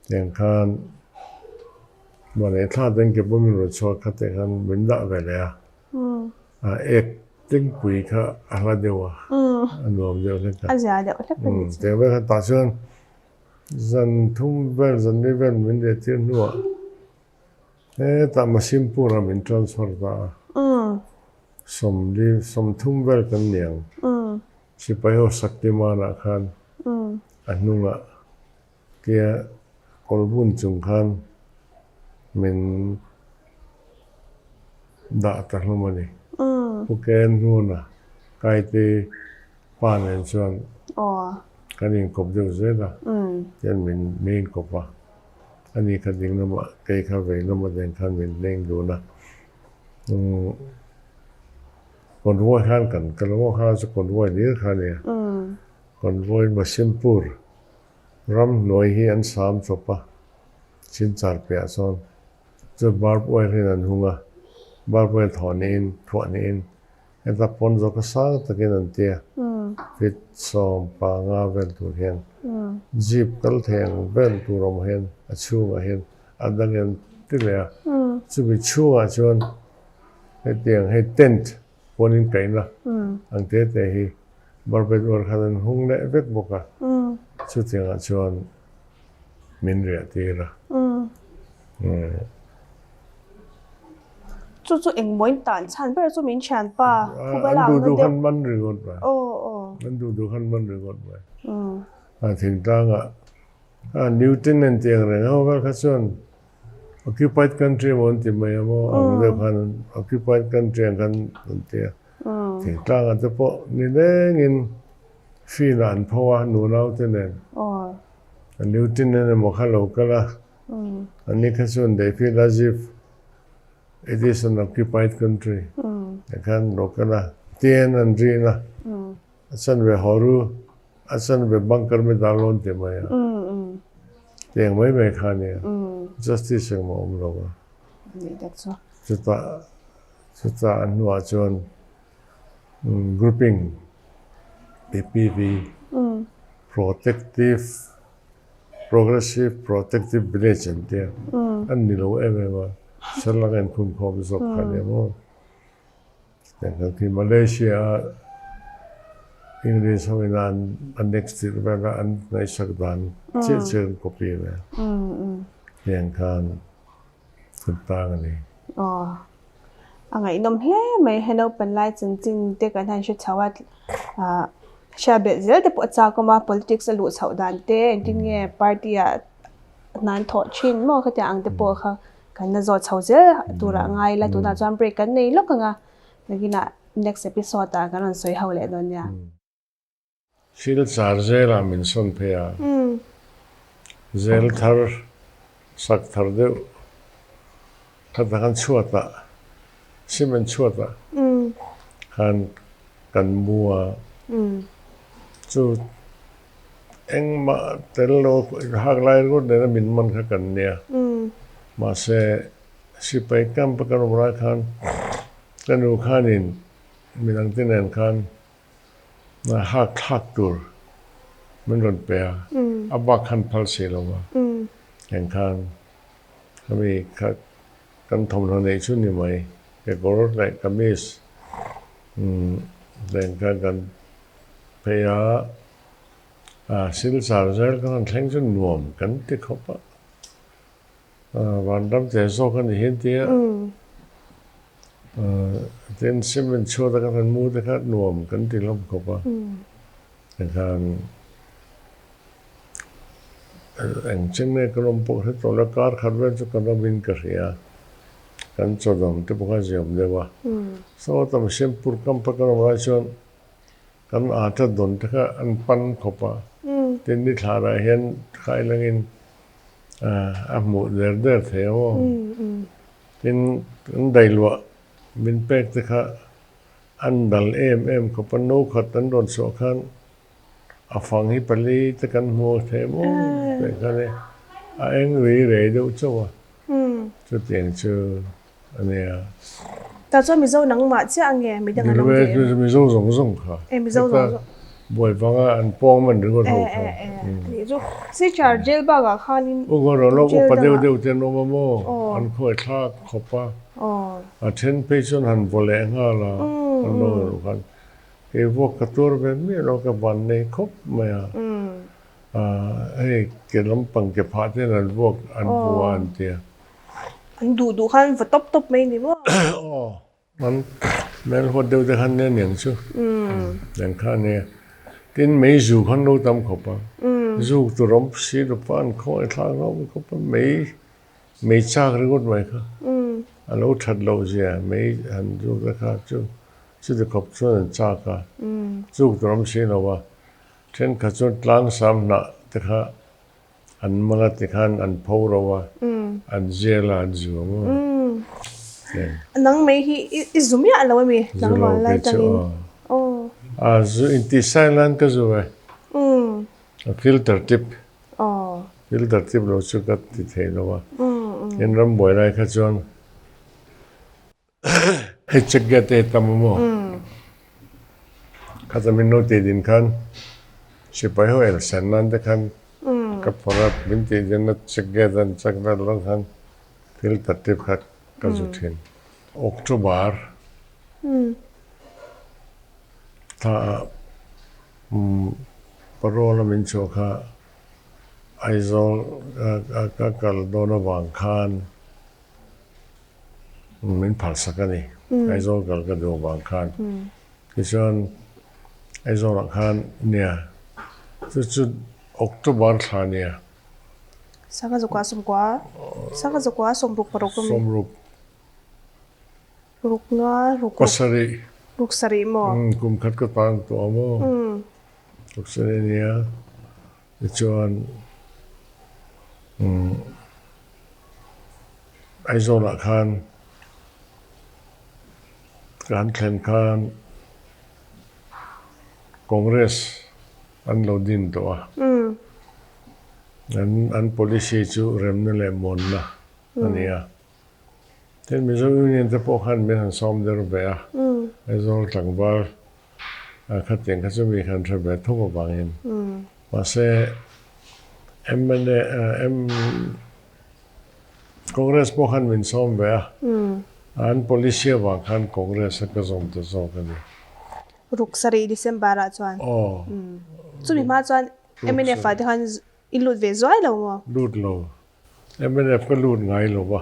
tiang khan mahni thla te an ke pawh min rawn chhuak kha tiang khan min dah ve leh a a ek tlingpui kha a hla deuh a a nuam deuh hlek a tiang vel khan tah chuan. Zan thum vel, zan li vel min leh tir hnuah hetah Masimpur ah min transfer ta a. Sawmli, sawmthum vel kan ni ang. Sipai ho Saktiman ah khan a hnungah tia kawlbun chung khan min dah ta hlawm a ni. Pu Ken hnuna Kaite Pa nen chuan kan inkawp deuh zel a, tian min min inkawp a, ani kha ding lamah kei kha vei lamah nen khan min leng dun a, convoy khan kan kal a, kha chu convoy hlir kha a nia, convoy Masimpur ramhnuai hi an sam chawp a, Chinchar piah sawn chu barb wire hian an hung a, barb wire thawh niin thuah niin Heta pawn zawk a sang takin an ti a, feet 15 vel tur hian jeep kal thei ang vel tur awm hian a chhungah hian a dang in an ti leh a, chumi chhungah chuan hetiang hei tent pawn in kaihna ang te te hi barbed wire khan an hung leh vek bawk a, chutiangah chuan min riah tir a. Chu chu engmaw in tan chhan ber chu min thianpa thu va lak na deuh. An duh duh khan man ringawt mai. Aw aw. An duh duh khan man ringawt mai. A thingtlangah a Newton an tih ang reng ho vel kha chuan occupied country emaw an ti mai a maw ang deuh khan occupied country ang khan an ti a. Thingtlangah te pawh ni lengin field ah an pho a nunau te nen. A Newton emaw kha lo kal a. An ni kha chuan they feel as if it is an occupied country te khan lo kal a, tian an rin a, a chanve horu, a chanve bunker mi dar lawn ti mai a, tiang mai mai kha a nia, justice engmah awm lo a. Chutah chutah a hnuah chuan grouping PPV protective Progressive Protective Village an tia, an ni lo em em a, Sri Lanka in khum khawm zawk kha nia maw. Tiang kan khi Malaysia a English ho ina an annex tirh vel a an ngaihsak dan chiah chiah an copy ve. Tiang khan kan tang a ni. Aw, a ngaihnawm hle mai he naupang lai chanchin te kan han hre chho a, ah hria belh zel te pawh a chak awm a, politics a luh chhoh dan te engtin nge party ah hna an thawh thin maw khatiang ang te pawh kha kan la zawt chho zel tur ah ngai ila tunah chuan break kan nei lawk ang a, nakinah next episode ah kan rawn sawi ho leh dawn nia. Silchar zelah min sawn phei a, zel thar sak thar deuh khat a khan chhuatah cement chhuatah khan kan mu a, chu engmah tel lo hak lai ringawt nena min man kha kan nia, mahse sipai camp a kan awm lai khan ka nu khanin midangte nen khan hak thlak tur min rawn pe a, a bak khan phal si lo va, heng khan khami kha kan thawmhnaw neih chu ni mai, kekawr leh kamis. Leng kha kan phei a, Silchar zel kan han thleng chu nuam kan ti khawp a. Vanram te zawk a ni hian tia tin cement chhuat a kan han mu te kha nuam kan ti hlawm khawp a. Tikhan eng chen nge kan awm pawh hre tawh lo, kar khat vel chu kan awmin ka hria. Kan chawdawm te pawh kha ziam deuh a. Saw tam Siampur camp a kan awm lai chuan Kan ata dawn te kha an pan khawp a, tin ni thlarah hian khailangin a hmuh der der thei ang aw. Tin kan dailuah min pek te kha an dal em em khawp a, no khat an rawn chhuah khan a fang hi pali te kan hmu thei maw tih kha ni, a eng ri rei deuh chauh a, chutiang chu. A nia. Tah chuan Mizo nangmah chiah a nge midang an awm ve em? Mizo zawng zawng kha. E Mizo zawng zawng. Buai vanga an pawng man ringawt ho kha. E e e nih chu. Silchar jail bakah khanin U ngaw rawh lo upa deuh deuh te an awm a maw? An khawi thlak khawp a. A then phei chuan han vaw leh nghal a. An lo rawh khan. Kei vuak ka tuar ve miah lo ka van nei khawp mai a. Hei ke lampang ke phah ten an vuak an vua an tia. An duh duh khan va tawp tawp mai ni maw? Aw, an hmel huat deuh te khan nia niang chu. Eng kha nia. Tin mei zu khan lo tam khawp a. Zuk tur awm si lo pa an khawngaih thlak hlawm khawp a, mei mei chak ringawt mai kha. A lo that loh zia mei han zuk te kha chu chuti khawp chuan an chak a. Zuk tur awm si lo a. Thenkhat chuan tlangsam hnah te kha An mala ti khan an pho ro a, an zial a, an zu ang aw. Nang mai hi i zu miah lo ami? Zu lo kei chu aw. A zu intihsai lan ka zu e. A filter tip. Filter tip lo chu ka ti thei lo a. In rambuai lai kha chuan Hei check gate te tam a maw? Khata min lo tih din khan sipai ho el sen nan te khan ka phawrh a, min tih din a check gate an check vel dawn khan filter tip kha ka zu thin. October thla ah parole a min chhuah kha Aizawl ka kal dawn avang khan Min phalsak a ni. Aizawl kal ka duh vang khan. Tichuan Aizawlah khan nia chu chu October thla nia. Sangha zakua sawmkua Sangha zakua sawmruk paruk a mi? Sawmruk. Ruk nga ruk ruk. Pasarih. Ruk sarih maw? Kum khat ka tan tawh a maw? Ruk sarih nia. Tichuan Aizawlah khan kan thlen khan Congress an lo din tawh a. An policy chu remna leh muanna a ni a. Tin, Mizo Union te pawh khan min han sawm der ve a. Aizawl tlangval Khatiang kha chu mi khan hre ve tho avangin. Mahse, mla, Congress pawh khan min sawm ve a. An policy avang khan Congress a ka zawm ta zawk a ni. Ruk sarih December ah chuan. Aw. Chumi hma chuan mnf ah te khan i lut ve zuai lo maw? Lut lo. Mnf ka lut ngai lo va,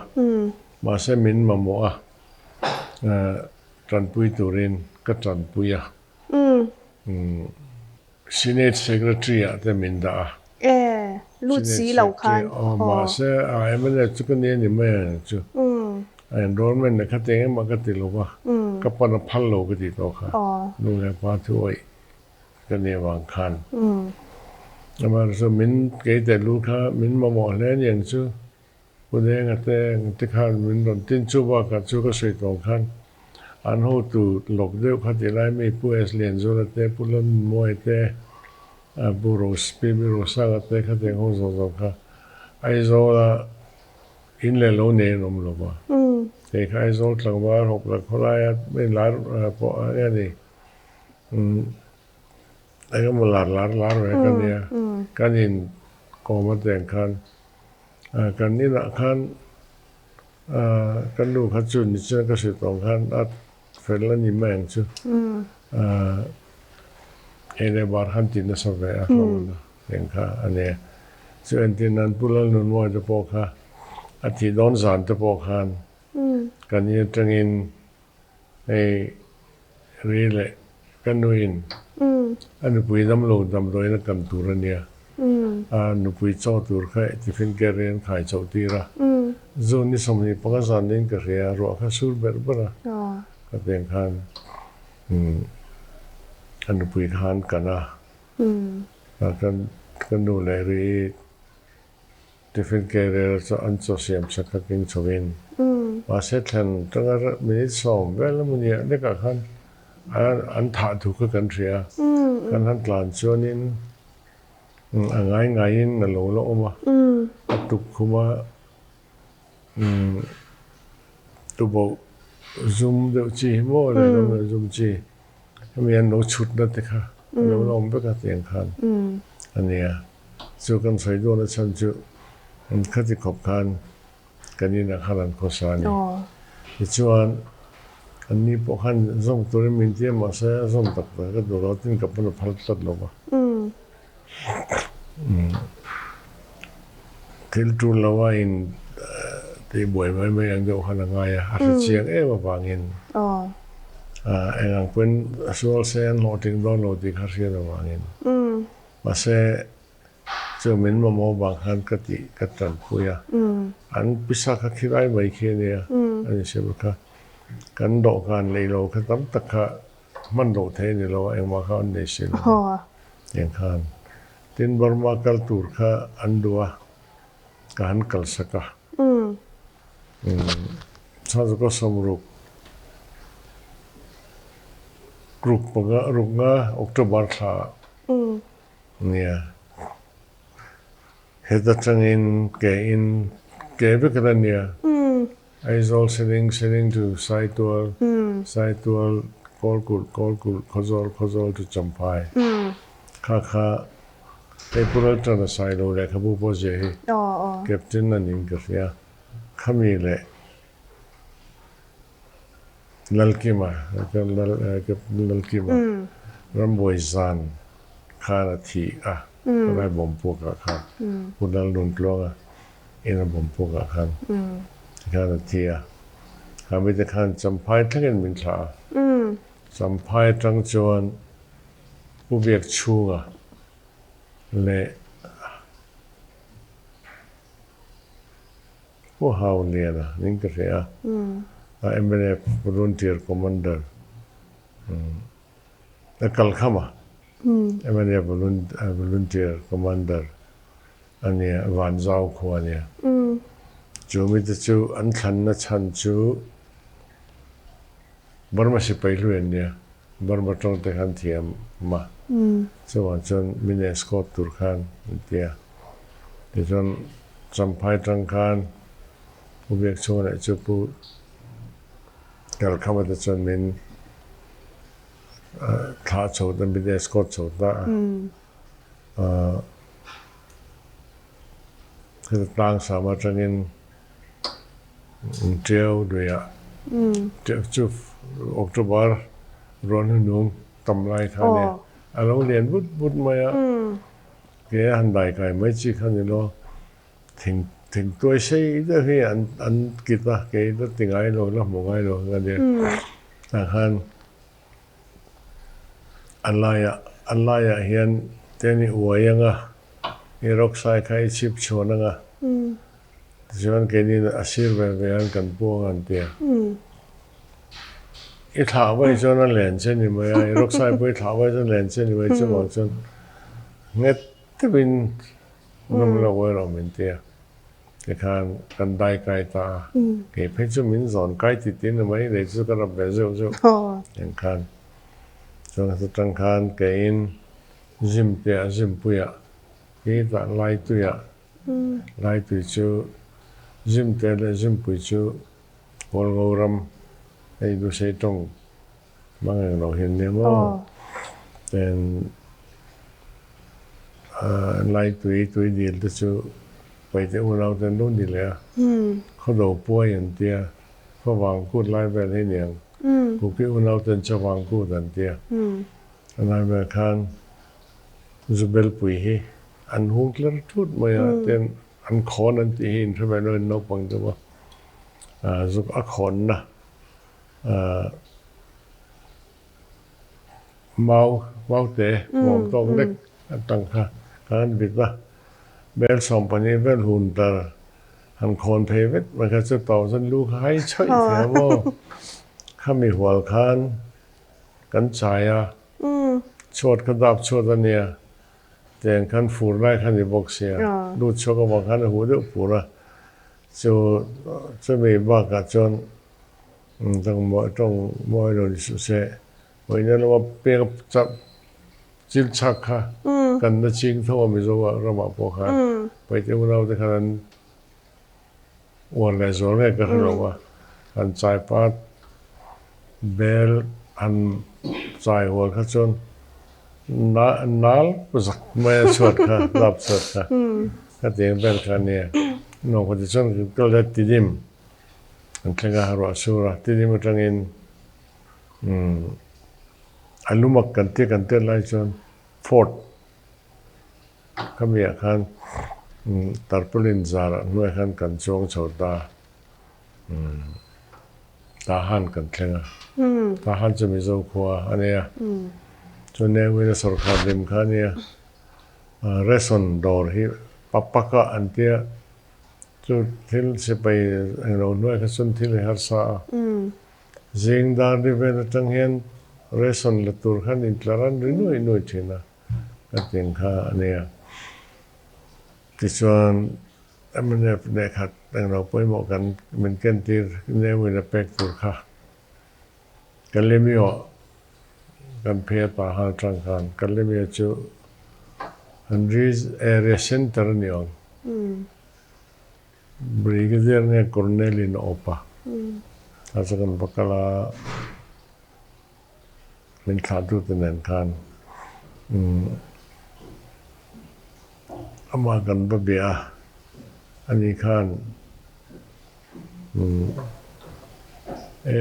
mahse min mamawh a, tanpui turin ka tanpui a. Senate Secretary ah te min dah a. E, lut si lo khan. Aw, mahse mnf chu ka ni a ni mai ang chu. A enrollment leh kha teng engmah ka ti lo va, ka pan a phal lo ka ti tawh kha. Nu leh pa thu awih. Ka ni avang khan amaherawhchu min kei teh lu kha min mamawh hle a ni ang chu. Pu Denga te ang te khan min rawn tin chu bakah chu ka sawi tawh ang khan an hotu lawk deuh kha tih lai mi Pu S Lianzula te, Pu Lalnunmawia te, Pu Rose, Pi Rosanga te kha tiang ho zawng zawng kha Aizawla in leh lo nei an awm lo va. Kei kha Aizawl tlangval hawp la khawlaia lar pawh a ni. Eng emaw lar lar lar ve ka nia. Kan in kawm a teng khan kan inah khan ka nu kha chu nichina ka hrilh tawh ang khan a fel a ni mai ang chu. Ei leh bar khan ti nasa ve a hlawm a eng kha a nia. Chu entir nan Pu Lalnunmawia te pawh kha a thih dawn zan te pawh khan kan in atangin hei ri leh ka nuin a nupui damlo damdawiin a kan tur a nia. A nupui chaw tur kha tiffin carrier an khai chauh tir a. June ni 25 zan niin ka hria a, ruah kha sur berh berh a. Ka teng khan A nupui khan kan a, ka nu leh ri tiffin carrier chu an chaw siam sak kha keng chho in mahse thlen atanga minute 10 vel emaw ni ah lekah khan an thah thu kha kan hria a, kan han tlan chuanin a ngai ngaiin a lo la awm a, a tukkhum a. Tuboh zum deuh chi hi maw leh ram leh zum chi hemi an lo chhutna te kha a lo la awm vek a tiang khan a nia. Chu kan sawi dawn a chhan chu an khati khawp khan kan inah khan an khawsa a ni. Tichuan an ni pawh khan zawm turin min ti a mahse a zawm tak tak ka duh lo tin ka pawn a phal tlat lo va. Thil tul lo a in tih buai mai mai ang deuh khan a ngai a, a hre chiang em avangin eng ang pawhin sual se an hlawhtling dawn lo tih kha hriat avangin mahse chu min mamawh vang khan ka tih ka tanpui a, an pisa kha khilai mai khi a nia a ni silo kha kan dawhkan lei lo kha tam tak kha hman loh theih a ni lo a, engmah kha an nei si lo a. Tiang khan tin Burma kal tur kha an duh a, ka han kal sak a. Chhazawka sawmruk ruk panga ruk nga October thla ah nia. Heta tangin ke in ke vek a la nia. Aizawl Seling Seling to Saitual Saitual Kawlkulh Kawlkulh Khawzawl Khawzawl to Champhai kha kha hei Pu Lalṭana Sailo lehkhabu pawh ziah hi Captain a niin ka hria khami leh Lalkima Lalkima Rambuai zan khan a thi a khawlai bawmpuakah khan Pu Lalnuntluanga In a bawmpukah khan tikhan a thi a, kha mite khan Champhai thlengin min thlah a. Champhai atang chuan Pu Biakchhunga leh Pu Hauliana ning ka hria a, mnf Volunteer Commander a kal kham a, mnf Volunteer Commander a nia, Vanzau khua a nia. Chu mite chu an thlanna chhan chu Burma sipai hlui an nia, Burma tawng te khan thiam a, chuvang chuan min escort tur khan an ti a. Tichuan Champhai tang khan Pu Biakchhunga leh chu Pu Kalkhama te chuan min thlah chho ta, min escort chho ta a. Heta tlang sam atangin Tiau luiah chu October ruah hnuhnung tam lai kha a nia. A lo lian but but mai a, ke a han dai kai mai chi kha ni lo. Thing thingtuai sei deuh hi an an kit a, kei la ti ngai lo la hmu ngai lo a nia. Tah khan A laiah a laiah hian ten i uai ang a, i rawksai kha i chhip chhuan ang a, tichuan keini a sir ve ve an kan pu ang an ti a. I thlah vaih chuan a len che ni mai a, i rawksai pawh i thlah vaih chuan a len che ni mai, chuvang chuan nghet deuhin nawm lo erawh min ti a. Tikhan kan dai kai ta a, kei phei chu min zawn kai ti ti na mai lei chu ka rap ve zeuh zeuh eng khan. Chuan chutang khan keiin gym te ah gym puiah hi tah lai tuiah lai tui chu gym te leh gym pui chu Hualngo ram hei Lusei tawng hmang eng lo hian nia maw ten Lai tui tui dil te chu Paite unau te an lo ni leh a, khawdo puai an tia, khuavang kut lai vel hi niang. Kuki unauten Chavang Kut an tia. A lai ber khan zu belpui hi an hung tler thut mai a, tin an khawn an tih hi inhre ve lo in naupang deuh a, zuk a khawnna mau maute nuam tawk lek atang kha kan vit a, bel 12 vel hun tar han khawn phei vek mai kha chu tawng chuan lu kha hai chawih thei a maw, khami hual khan Kan chai a, chhuat kha dap chhuat a nia, tiang khan fur lai kha ni bawk sia, lut chhuak avang khan a huh deuh pur a, chu chumi bakah chuan tawng mawi lo ni suh se, vawiina lama peng chak chil chhak kha kan la ching tho a Mizo ramah pawh khan Paite unaute khan an Uar leh zual nge ka hre lo a, han chai pat bel han chai hual kha chuan nal zak mai a chhuat kha, lap chhuat kha, khatiang vel kha a nia. Nuam ti chuan ka let tidim an thleng a, ruah sur a, tidim atangin a lumak kan tia kan tet lai chuan fort Khamiah khan tarpaulin zarah hnuaiah khan kan chuang chho ta, Tahan kan thleng a. Tahan chu Mizo khua a nia. Chu Newin a sawrkhar lim kha a nia. Ration dawr hi Papaka an tia, chu thil sipai englo hnuaiah kha chuan thil hi harsa a. Zing dar ni vel atang hian ration la tur khan intlar an ri nuai nuai thin a. Ka tin kha a nia. Tichuan, mnf lehkhat englo pawimawh kan min kentir neuin a pek tur kha Kalemyo kan phei a ta hal tang khan Kalemyo chu an area center a ni awm. Brigadier nge Colonel in a awp a, a chu kan va kal a. Min thlahtute nen khan amah kan va bia a, ani khan e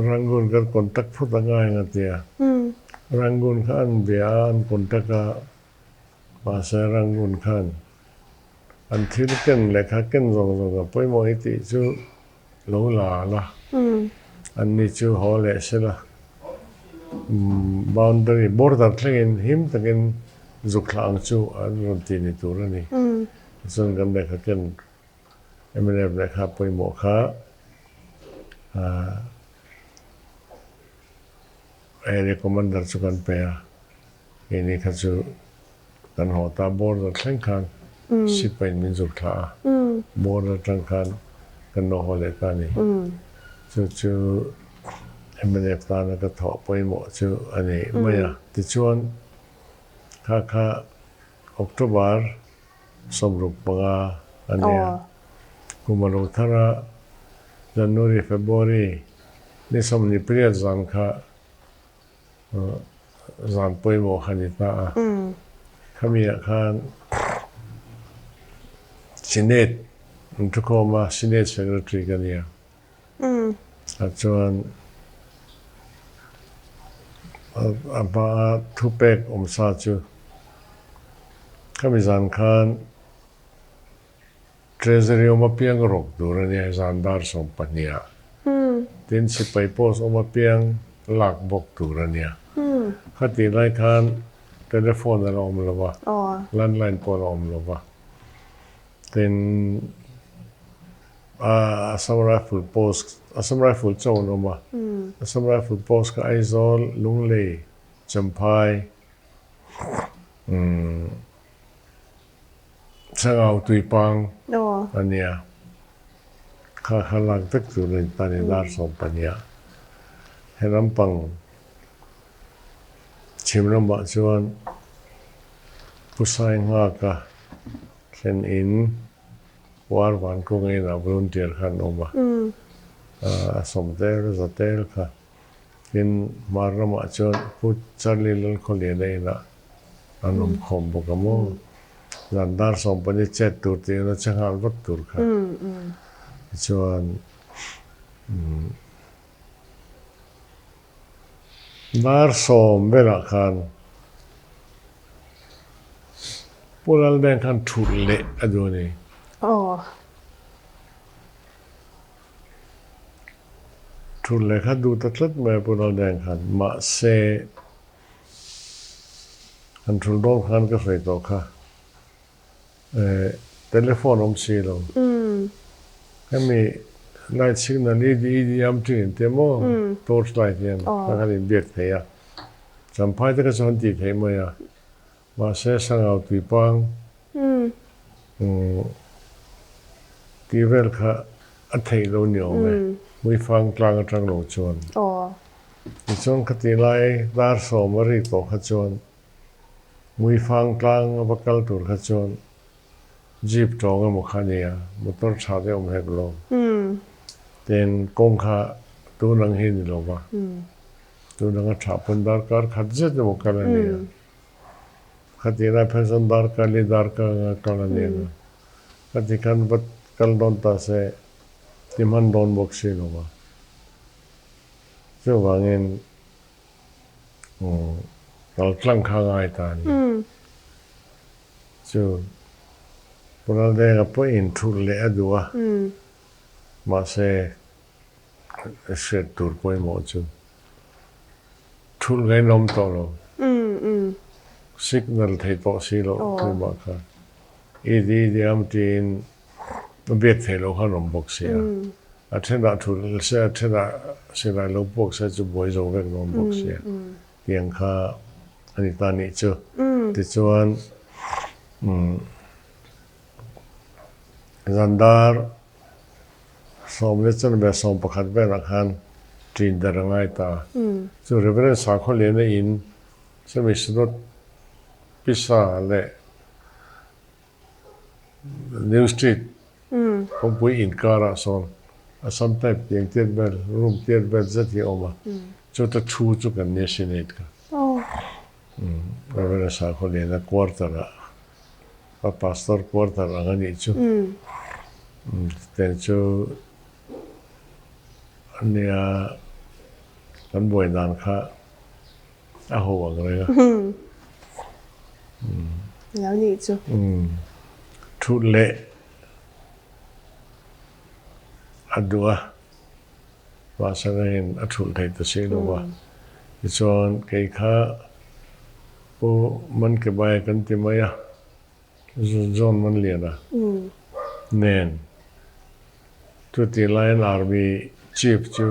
Rangoon kan contact phawt a ngai ang a ti a, Rangoon kha an bia a, an contact a, mahse Rangoon khan an thil ken lehkha ken zawng zawng a pawimawh hi tih chu Lo la la, anni chu haw leh se la, boundary, border thlengin him takin zuk thlah ang chu an rawn ti ni tur a ni. Tichuan kan lehkha ken mnf lehkha pawimawh kha area commander chu kan pe a, keini kha chu kan haw ta border thleng khan sipain min zuk thlah a, border atang khan kan lo haw leh ta a ni. Chu chu mnf tana ka thawh pawimawh chu a ni mai a. Tichuan kha kha October 65 a ni a, kum a lo thar a, January, February ni 28 zan kha Zan pawimawh kha ni ta a. Khamiah khan Senate an thukhawm a, Senate Secretary ka nia. A chuan a hmaa thupek awm sa chu khami zan khan Treasury awm apiang rawk tur a nia zan dar 12 ah. Tin sipai post awm apiang lak bawk tur a nia. Khatih lai khan telephone a la awm lo va, landline pawh a la awm lo va. Tin Assam Rifle post, Assam Rifle chauh an awm a. Assam Rifle post kha Aizawl, Lunglei, Champhai, Sangau tuipang a nia. Kha kha lak vek tur a ni ta ni dar 12 ah. He lampang chhim ramah chuan Pu Sainghaka thlen in War Vankunga inah volunteer kha an awm a. A sawm tel a za tel kha. Tin, hmar ramah chuan Pu Charlie Lalkhawliana inah an awm khawm bawk a maw? Zan dar 14 chet tur tih in a che nghal vat tur kha. Tichuan dar sawm velah khan Pu Lalbeng khan thulh leh a duh a ni. Thulh leh kha duh ta tlat mai a Pu Lalbeng khan. Mahse, han thulh dawn khan ka sawi tawh kha. Telephone awm si lo. Hemi light signal i di i di am thin in tia maw torch light hian kha khan in biak thei a. Champhai te kha chu han tih theih mai a. Mahse Sangau Tuipang tih vel kha a theih lo ni awm e. Hmuifang tlang atang lo chuan. Tichuan khatih lai dar sawm a rik tawh kha chuan Hmuifang tlang a va kal tur kha chuan jeep tawng emaw kha a ni a, motor tha te awm hek lo. Tin, kawng kha tun ang hi a ni lo va, tun anga tha pawn darkar khat zet emaw kal a ni a. Khatih lai phei chuan darkar li darkar anga kal a ni ang a. Khati khan va kal dawn ta se ti hman dawn bawk si lo va. Chuvangin Kal tlang kha ngai ta a ni. Chu Pu Laldenga pawhin thulh leh a duh a, mahse hriat tur pawimawh chu thulh ngainawm tawh lo, signal thei tawh si loh tumah kha idi diam tiin a biak theih loh khan awm bawk si a. A thenah thulh se, a thenah silai lo puak se chu buai zo vek dawn bawk sia. Tiang kha a ni ta nih chu. Tichuan zandar sawm leh chanve 11 velah khan ṭin der a ngai ta. Chu Reverend Sakhawliana in chumi Synod pisa leh New Street kawngpui inkarah sawn Assam type tiang tiat vel room tiat vel zet hi a awm a, chuta thu chu kan nia Senate kha. Reverend Sakhawliana quarter ah a pastor quarter ang a nih chu. Tiang chu ania kan buai dan kha A ho ang reng a. Lo nih chu. Thut leh a duh a, mahse rengin a thulh thei ta si lo va. Tichuan kei kha Pu Mankebaia kan ti mai a, John Manliana nen chutih laiin Army Chief chu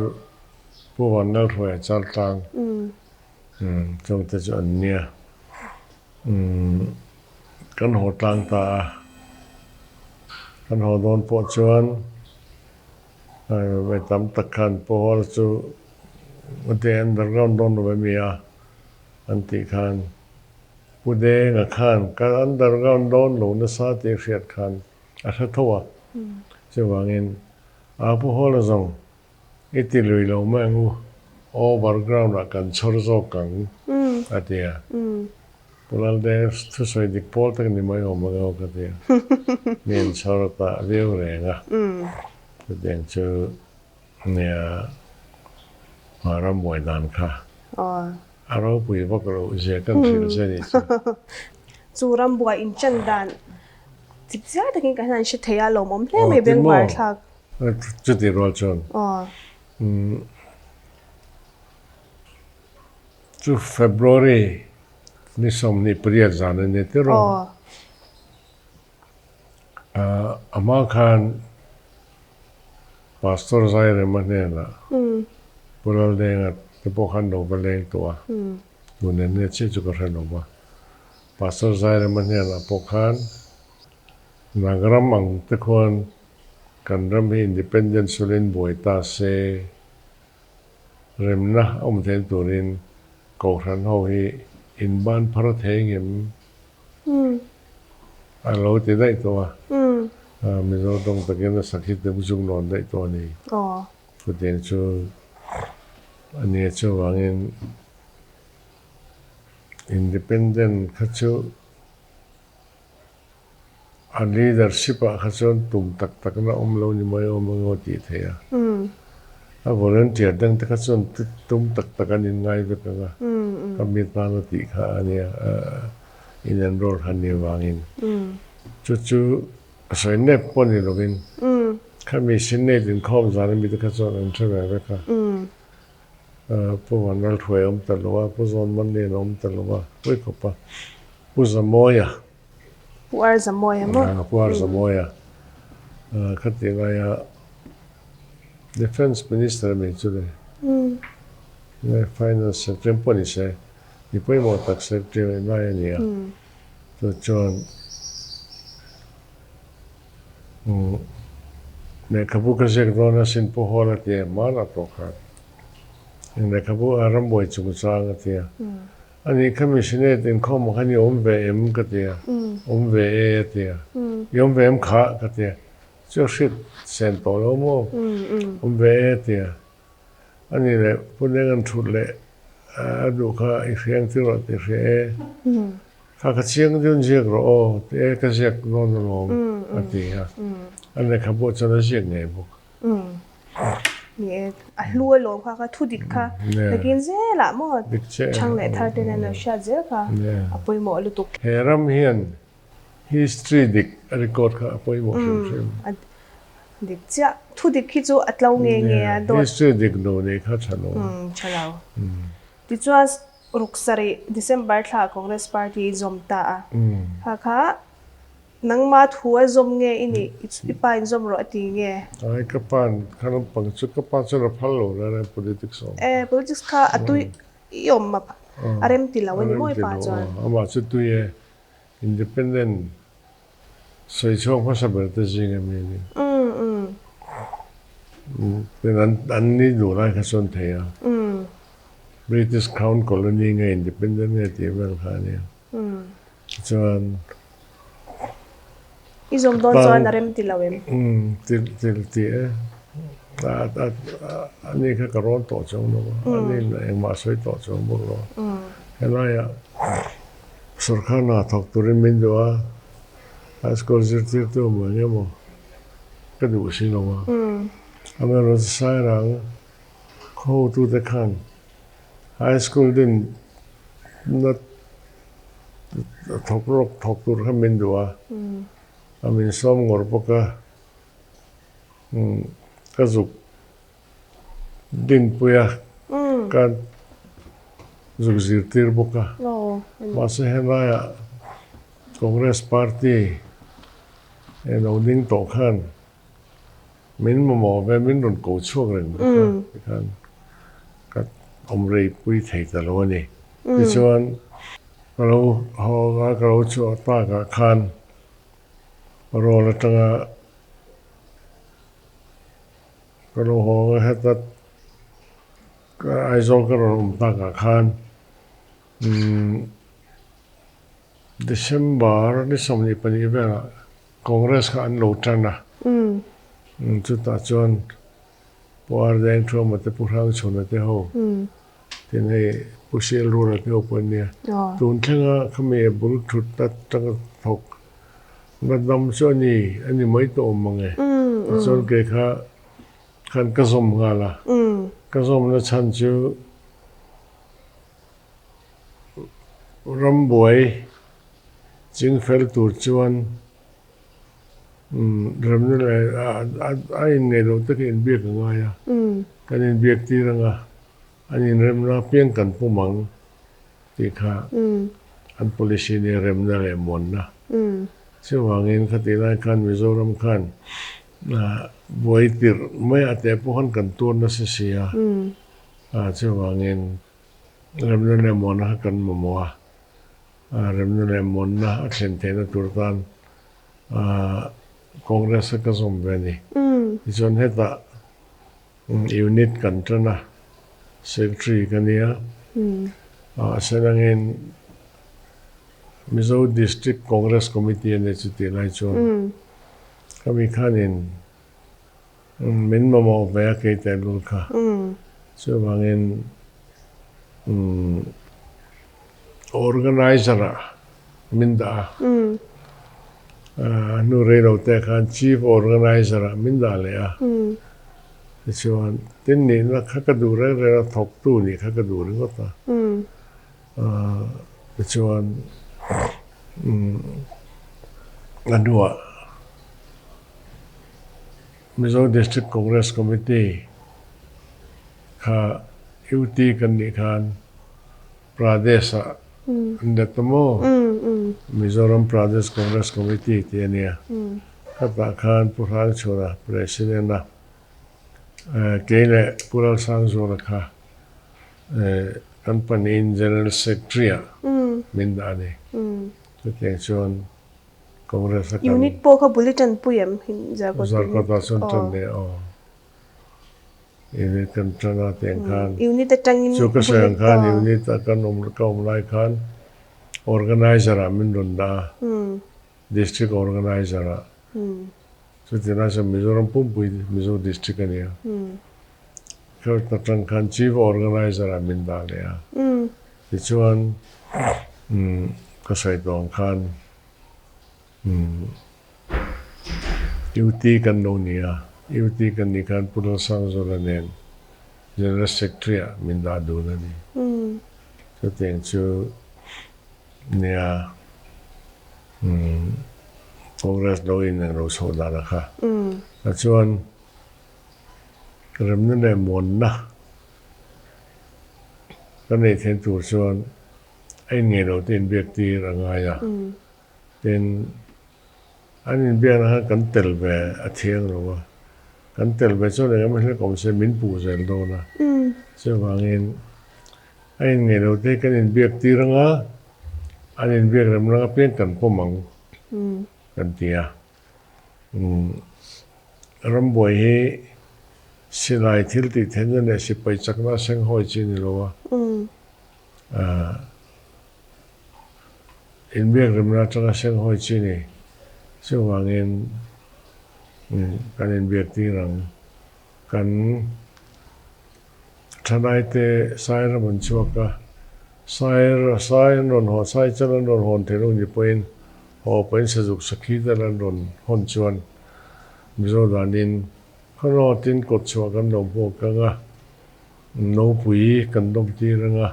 Pu Vanlalhruaia Chaltlang chungte chu an nia. Kan haw tlang ta a, kan haw dawn pawh chuan vawi tam tak khan Pu Hawla chu Ute underground dawn lo em i a an tih khan Pu Denga khan ka underground dawn lo nasa tih hriat khan a hre tho a, chuvangin aa Pu Hawla zawng i ti lui lo mai ang u, overground ah kan chhawr zawk ang a ti a. Pu Laldenga thusawi dik pawl tak ni mai awm ang aw ka ti a, mi an chhawr ta viau reng a, chutiang chu nia rambuai dan kha. A ropui vak loh zia kan hrilh che nih chu. Chu rambuai inchan dan chip chiar takin ka hian hre thei a, lawmawm hle mai bengvar thlak. Chuti rual chuan chu February ni 28 zan a ni tiraw? A hma khan Pastor Zairema hnenah Pu Laldenga te pawh khan lo va leng tawh a, tun en nge chiah chu ka hre lo va. Pastor Zairema hnenah pawh khan Nagram ang te khuan kan ram hi independent sulin buai ta se, remna awm theih turin Kohhran ho hi inban phar thei ngem? A lo ti daih tawh a. Mizo tawng takin a sakhi te zuk nawn daih tawh a ni. Chutiang chu a nia chuvangin independent kha chu. A leadership ah kha chuan tum tak tak na awm lo ni mai awm ang aw tih theih a. A volunteer dang te kha chuan tum tak tak an inngai vek ang a, ka mi tan a tih kha a nia, in enroll kha ni avangin. Chu chu a sawi nep pawh ni lovin khami Senate inkhawm zan ami te kha chuan an hre ve vek a. Pu Vanlalhruai a awm ta lo a, Pu Zawnmanlian a awm ta lo a, pawi khawp a, Pu Zamawia. Pu Ar Zamawia maw? Pu Ar Zamawia kha tih laia Defence Minister ami chu le, Finance Secretary pawh ni se, mi pawimawh tak Secretary lai a ni a, chu chuan Lehkhabu ka ziak dawn asin Pu Hawla ti a, hmanah tawh khan lehkhabu a rambuai chungchang a ti a. Ani kha missionary inkhawm ang khan i awm ve em ka ti a, awm ve e a ti a, i awm ve em kha ka ti a, chu a hriat sen tawh lo maw, awm ve e a ti a. Ani leh Pu Nengan thut leh a duh kha i hriang tir rawh tih hria e. Kha ka chiang deuhin ziak rawh aw, ti e ka ziak dawn alawm a ti a. A lehkhabu ah chuan a ziak ngei bawk. Ni e, a hlu alawm kha kha thu dik kha nakin zelah maw chhang leh thar te nen lo hriat zel kha a pawimawh lutuk. He ram hian history dik a record kha a pawimawh hrim hrim. Dik chiah, thu dik hi chu a tlo nge nge a dawt. History dik lo nei kha tha lo. Tha lo. Tichuan Ruksarih December thla Congress Party zawm ta a. Kha kha nangma thu a zawm nge i nih? I pa in zawm rawh a ti nge? Ai ka pa kha naupang chu ka pa chuan a phal lo reng reng politics awm. E politics kha a tui i awm a a rem ti lo a ni maw i pa chuan? Amah chu tui e independent sawi chhuak hmasa ber te zing a mi a ni. Tin an ni duh lai kha chuan thei a. British Crown Colony nge Independent nge tih vel kha a nia. Tichuan. I zawm dawn chuan a rem ti lo em? Ti ti ti e. A ni kha ka rawn tawh chuang lo a. A ni engmah sawi tawh chuang bawk lo a. Helaiah sorkar hna thawk turin min duh a, high school zirtirtu emaw eng emaw ka duh si lo a. Amaherawhchu Sairang Hotute khan high school din na thawk rawk thawk tur kha min duh a, a min sawm ngawr bawk a, ka zuk dinpui a, ka zuk zirtir bawk a, mahse helaiah Congress party lo ding tawh khan Min mamawh ve, min rawn ko chhuak reng bawk a, tikhan ka awm rei pui thei ta lo a ni. Tichuan, ka lo haw a, ka lo chhuah takah khan roll atanga ka lo haw a, heta Aizawl ka rawn awm takah khan December ni 22 velah Congress kha an lo tan a, chutah chuan Pu Ardeng Thuama te, Pu Hrangchhuna te ho, tin hei Pu Sialrura te ho pawh an nia. Tun thlenga khami a bul thut atanga thawk na dam chu a ni, a ni mai tawh awm mang e. Tichuan kei kha khan ka zawm nghal a, ka zawmna chhan chu Rambuai chingfel tur chuan remna leh a inngeih loh te kha inbiak a ngai a, kan inbiak tir ang a, an inremna apiang kan pawm ang tih kha an policy nia remna leh muanna. Chuvangin khatih lai khan Mizoram khan buai tirh mai a teh pawh khan kan tuar nasa si a, chuvangin Remna leh muanna kha kan mamawh a, remna leh muanna a thlen theihna tur tan Congress a ka zawm ve a ni. Tichuan hetah unit kan tan a, secretary ka nia, a sen angin Mizo District Congress Committee a nia chutih lai chuan khami khanin Min mamawh ve a kei tehlul kha. Chuvangin organizer ah min dah a. A hnu rei lo te khan Chief Organizer ah min dah leh a. Tichuan, tin nihna kha ka duh reng reng a, thawktu nih kha ka duh ringawt a. Tichuan, a hnuah Mizo District Congress Committee kha UT kan nih khan Pradesh ah an let a maw? Mizoram Pradesh Congress Committee tih a nia. Khatah khan Pu Hrangchhuna President a kei leh Pu Lalsangzuala kha kan pahnihin General Secretary ah min dah a ni. Chutiang chuan Congress a kan. Unit pawh kha bul i tanpui em? Zarkawt unit. Zarkawt ah chuan tan leh aw. Unit kan tan a tiang khan. Unit atangin Chu ka sawi ang khan unit a kan awm ka awm lai khan organizer ah min rawn dah a. District organizer ah. Chuti lai chuan Mizoram pumpui Mizo district a nia. Kherta tang khan chief organizer ah min dah leh a. Tichuan ka sawi tawh ang khan UT kan lo ni a, UT kan nih khan Pu Lalsangzawla nen General Secretary ah min dah dun a ni. Chutiang chu nia Congress lo in englo chhoh dan a kha. Chuan remna leh muanna Ka nei theih tur chuan a inngei lo te inbiak tir a ngai a, tin an inbiakna khan kan tel ve a thiang lo a, kan tel ve chuan eng emaw hlek awm se min puh zel dawn a, chuvangin a inngei lo te hi kan inbiak tir anga an inbiak rem rang apiang kan pawm ang kan ti a. Rambuai hi silai thil tih theihna leh sipai chakna senghawi chi a ni lo a, inbiak remna atanga senghawi chi a ni. Chuvangin kan inbiak tir ang. Kan thalaite sai ram an chhuak a, sai sai an rawn hawn, sai chal an rawn hawn theih lo ni pawhin haw pawhin sazuk sakhi te an rawn hawn chuan Mizo danin khawlawtin kawt chhuah kan lo hmuak ang a, nopui kan dawm tir ang a,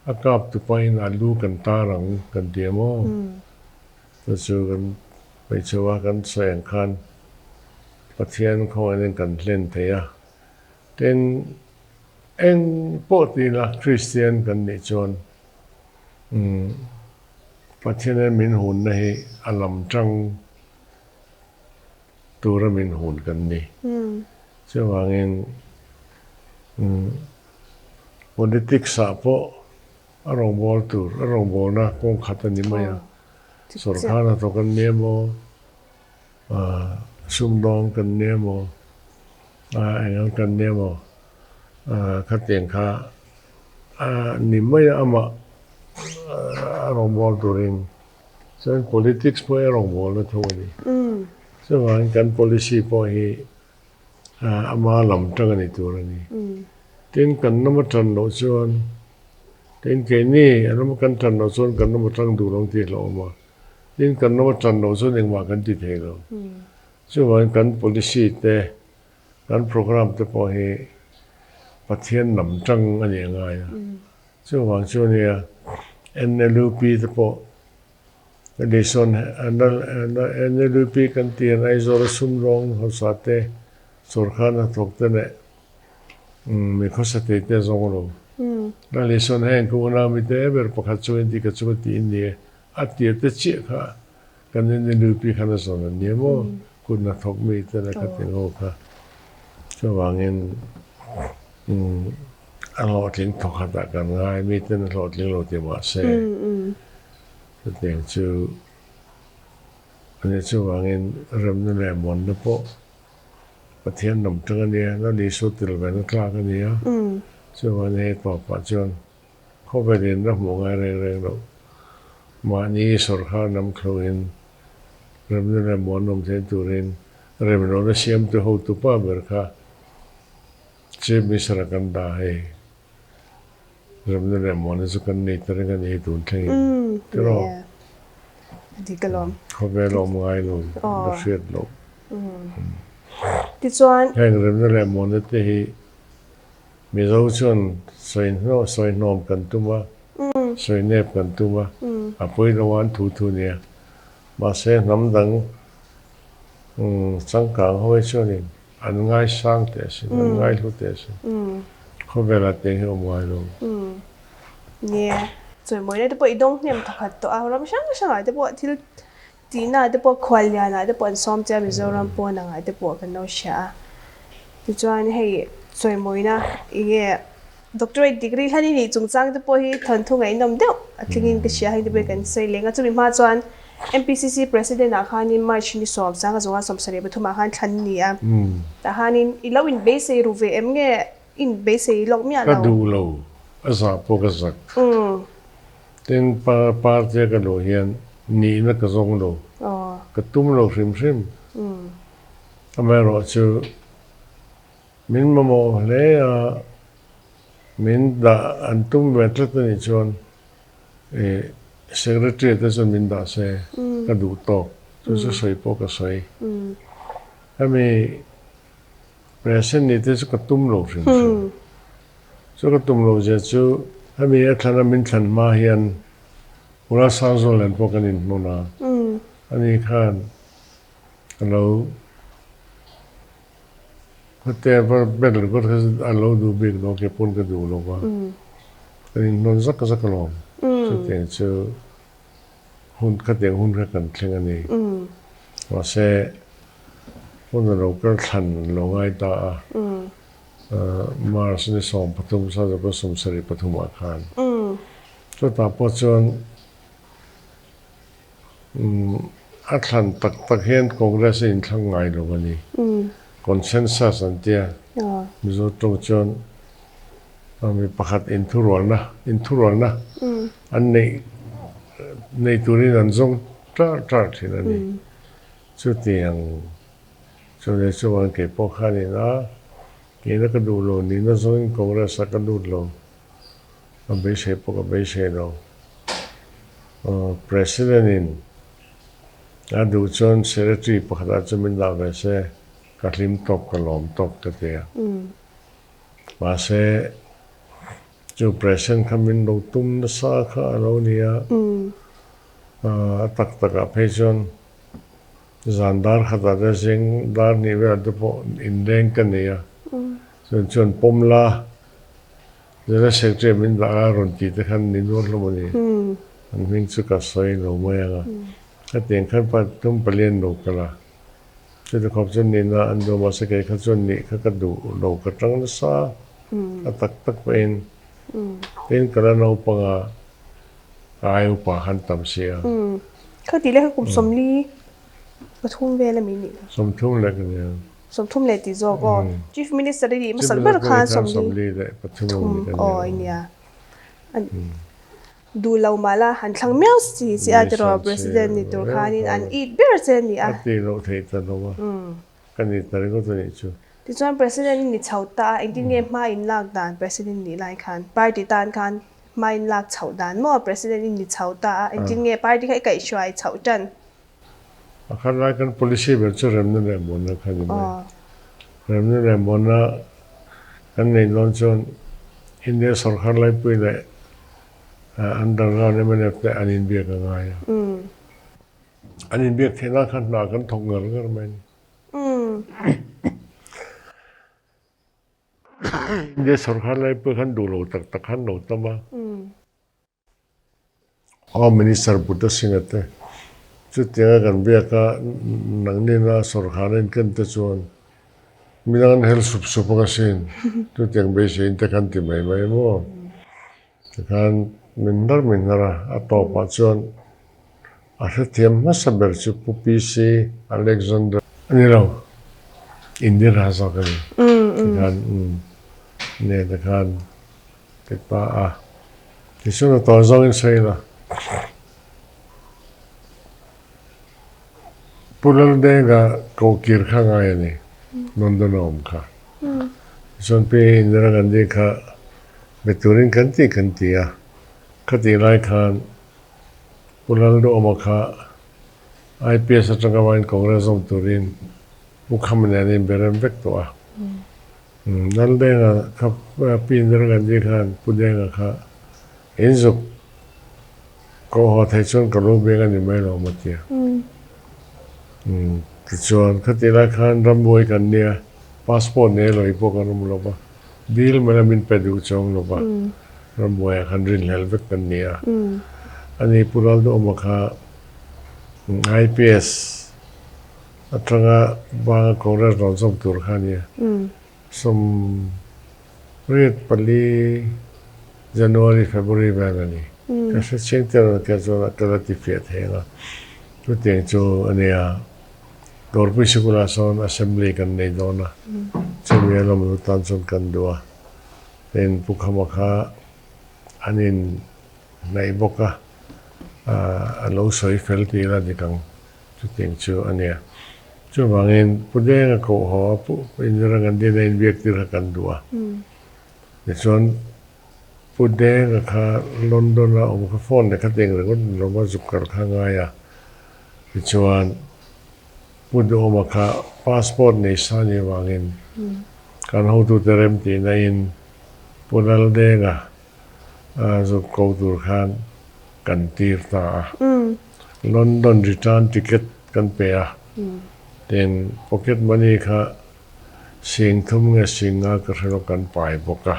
a kap tu pahin a lu kan tar ang kan ti em aw? Chu chu kan hmeichhe a kan sawi ang khan Pathian khawngaihin kan hlen thei a. Tin, eng pawh ti ila Kristian kan nih chuan Pathianin min hunna hi a lam tang tura min hun kan ni. Chuvangin politics ah pawh a rawngbâwl tur, a rawngbâwlna kawng khat a ni mai a. Sorkar hnathawk an ni emaw, sumdawng kan ni emaw, eng ang kan ni emaw, khatiang kha a ni mai a amah a rawngbâwl turin. Chuan politics pawh hi a rawngbâwlna tho a ni. Chuvangin kan policy pawh hi ama lam tang a ni tur a ni. Tin, kan ram a tan loh chuan, tin keini a ram kan tan loh chuan kan ram a tang duh lo ang tih a hlauhawm a. Tin, kan ram a tan loh chuan engmah kan ti thei lo. Chuvangin kan policy te, kan programme te pawh hi Pathian lam tang a nih a ngai a. Chuvang chu nia NLUP te pawh Edison NLUP kan tih hian Aizawl a sum rawng hausa te sorkar hnathawk te leh mi khawsa thei te zawng lo. Edison heng kung a nau mite ber pakhat chu inti ka chu ka tih in ni e a tir te chiah kha kan NLUP khan a zawn an ni a maw kut hnathawk mi te leh khatin ho kha chuvangin A hlawhtling thawkhat ah kan ngai, miten a hlawhtling lo ti mah se, chutiang chu a ni. Chuvangin remna leh muanna pawh Pathian lam tang a nia, Lal Isua tel ve na tlak a nia. Chuvangin hei tawpah chuan khawvelin a hmuh ngai reng reng loh, mahni sawrkar lam thluhin remna leh muanna awm thei turin remlohna siamtu hotupa ber kha Chief Minister a kan dah hei remna leh muanna chu kan nei ta reng a ni hei tun thlengin tiraw? Dik alawm. Khawvel awm ngai lo, la hriat loh. Tichuan. Heng remna leh muanna te hi Mizo chuan sawi hnawh sawi hnawm kan tum a, sawi nep kan tum a, a pawi lo a an thu thu nia. Mahse hnam dang changkang ho hi chuanin an ngaisang teh asin, an ngaihlu teh asin. Khawvelah tiang hi awm ngai lo. Nia, chawimawina te pawh i dawng hnem thakhat tawh a, ram hrang hrangah te pawh thil tihna te pawh khuallianah te pawh an sawm che a, Mizoram pawn angah te pawh kan lo hria a. Tichuan hei chawimawina eng nge doctorate degree hlan i nih chungchang te pawh hi thawnthu ngaihnawm deuh a tlingin ka hria heng te pawh hi kan sawi leng a. Chumi hma chuan MPCC President ah khanin March ni sawm sanga zawnga 73 ah khan thlan a ni a. Tah khanin i lo inbeisei ru ve em nge in beisei lawk miah lo? Ka duh lo, a zah pawh ka zak. Tin, party a ka luh hian nihna ka zawng lo, ka tum lo hrim hrim. Amaherawhchu, min mamawh hle a, min dah an tum ve tlat a nih chuan Secretary te chuan min dah se ka duh tawk, chu chu sawi pawh ka sawi. Hemi President nih te chu ka tum lo hrim hrim. Chu ka tum lo zia chu hemi a thlana min thlan hma hian Ula Sangzawl nen pawh kan inhmun a, ani khan A lo Khawte var ber ringawt kha chu a lo duh bik lo, ke pawn ka duh lo va. Kan inhnawn zak zak alawm. Chutiang chu hun khatiang hun kha kan thleng a ni. Mahse, hun a lo kal thlan lo ngai ta a. March ni 13 1973 ah khan. Chutah pawh chuan A thlan tak tak hian Congress a inthlang ngai lo a ni. Consensus an tia. Mizo tawng chuan mi pakhat inthurualna, inthurualna an neih nei turin an zawng tar tar thin a ni. Chutiang chu leh chuan kei pawh khanin a keina ka duh lo nihna zawngin Congress ah ka lut lo. Ka beisei pawh ka beisei lo. President in a duh chuan secretary pakhat ah chuan min dah ve se, ka hlim tawp, ka lawm tawp ka ti a. Mahse, chu president kha min lo tum nasa kha a lo ni a. A tak tak ah phei chuan zan dar khat ah te zing dar hnih velah te pawh inleng ka nei a. Chuan chuan pawm la. Zela Secretary min dah a rawn tih te khan ni nual hlawm a ni. An hming chu ka sawi lo mai ang a. Hetiang khan pa tum palian lo kal a. Chuti khawp chuan nihna an duh a mahse kei kha chuan nih kha ka duh lo ka tang nasa a tak tak pawhin tin ka la naupang a ka ai upa khan tam si a. Kha tih leh kha kum 43 vel a mi nih kha. 30 leh ka nia. 30 leh tih zawk aw. Chief Minister i nih hmasak ber khan 33 aw i nia. Duh lo mah la han thlang miau si che a tiraw President ni tur khanin an it ber che a ni a. A tih loh theih ta lo a, ka ni ta ringawt a nih chu. Tichuan President i ni chho ta a, engtin nge hma in lak dan President nih lai khan party tan khan hma in lak chhoh dan maw President i ni chho ta a, engtin nge party kha i kaihhruai chhoh tan? A khat lai kan policy ber chu remna leh muanna kha ni mai. Remna leh muanna kan neih dawn chuan India sawrkar laipui leh underground mnf te an inbiak a ngai a. An inbiak theih nan khan hna kan thawk ngar ngar mai a ni. India sawrkar laipui khan duh lo tak tak khan lo tam a. Home Minister Buddha Singh-a te chutianga kan biak a, nangnin a sawrkhar a inken te chuan midang an hel sup sup ang asin, chutiang beiseiin te khan ti mai mai maw? Tikhan min hnar min hnar a, a tawpah chuan a hrethiam hmasa ber chu Pu PC Alexander a ni lo, Indira zawk a ni. Tikhan nge tikhan Ti pa a, tichuan a tawi zawngin sawi ila. Pu Laldenga kohkir kha ngai a ni, London a awm kha. Tichuan Pi Indira Gandhi kha be turin kan tih kan ti a, khatih lai khan Pu Lalduhawma kha. IPS atanga vawiin Congress zawm turin Pu Khama nen an inberem vek tawh a. Laldenga kha Pi Indira Gandhi khan Pu Denga kha inzuk koh haw thei chuan ka lu beng a ni mai lo maw tia. Tichuan khatih lai khan rambuai kan nia, passport nei lo i pawh kan awm lo va, dil mai la min pe duh chuang lo va, rambuaiah khan rinhlelh vek kan ni a. Ani Pu Lalduhawma kha IPS atanga banga Congress rawn zawm tur kha a nia. 84 January, February vel a ni. Ka hre chiang te rawn kal chuan ka la ti fiah thei ang a. Chutiang chu a nia. Dawrpui sikulah sawn Assembly kan nei dawn a. Chumi a lawm lut tan chuan kan duh a. Tin, Pu Khama kha an in hnaih bawk a, a lo sawi fel tih ila dik ang. Chutiang chu a nia. Chuvangin Pu Denga koh haw a Pu Indira Gandhi na inbiak tir kha kan duh a. Tichuan Pu Denga kha London a awm kha phone leh kha teng ringawt ni lo va zuk kal kha ngai a. Tichuan Pu Duhawma kha passport nei sa ni avangin kan hotute rem tihna in Pu Laldenga zuk ko tur khan kan tir ta a. London return ticket kan pe a, tin pocket money kha 30,000 nge 5,000 ka hre lo kan pai bawk a,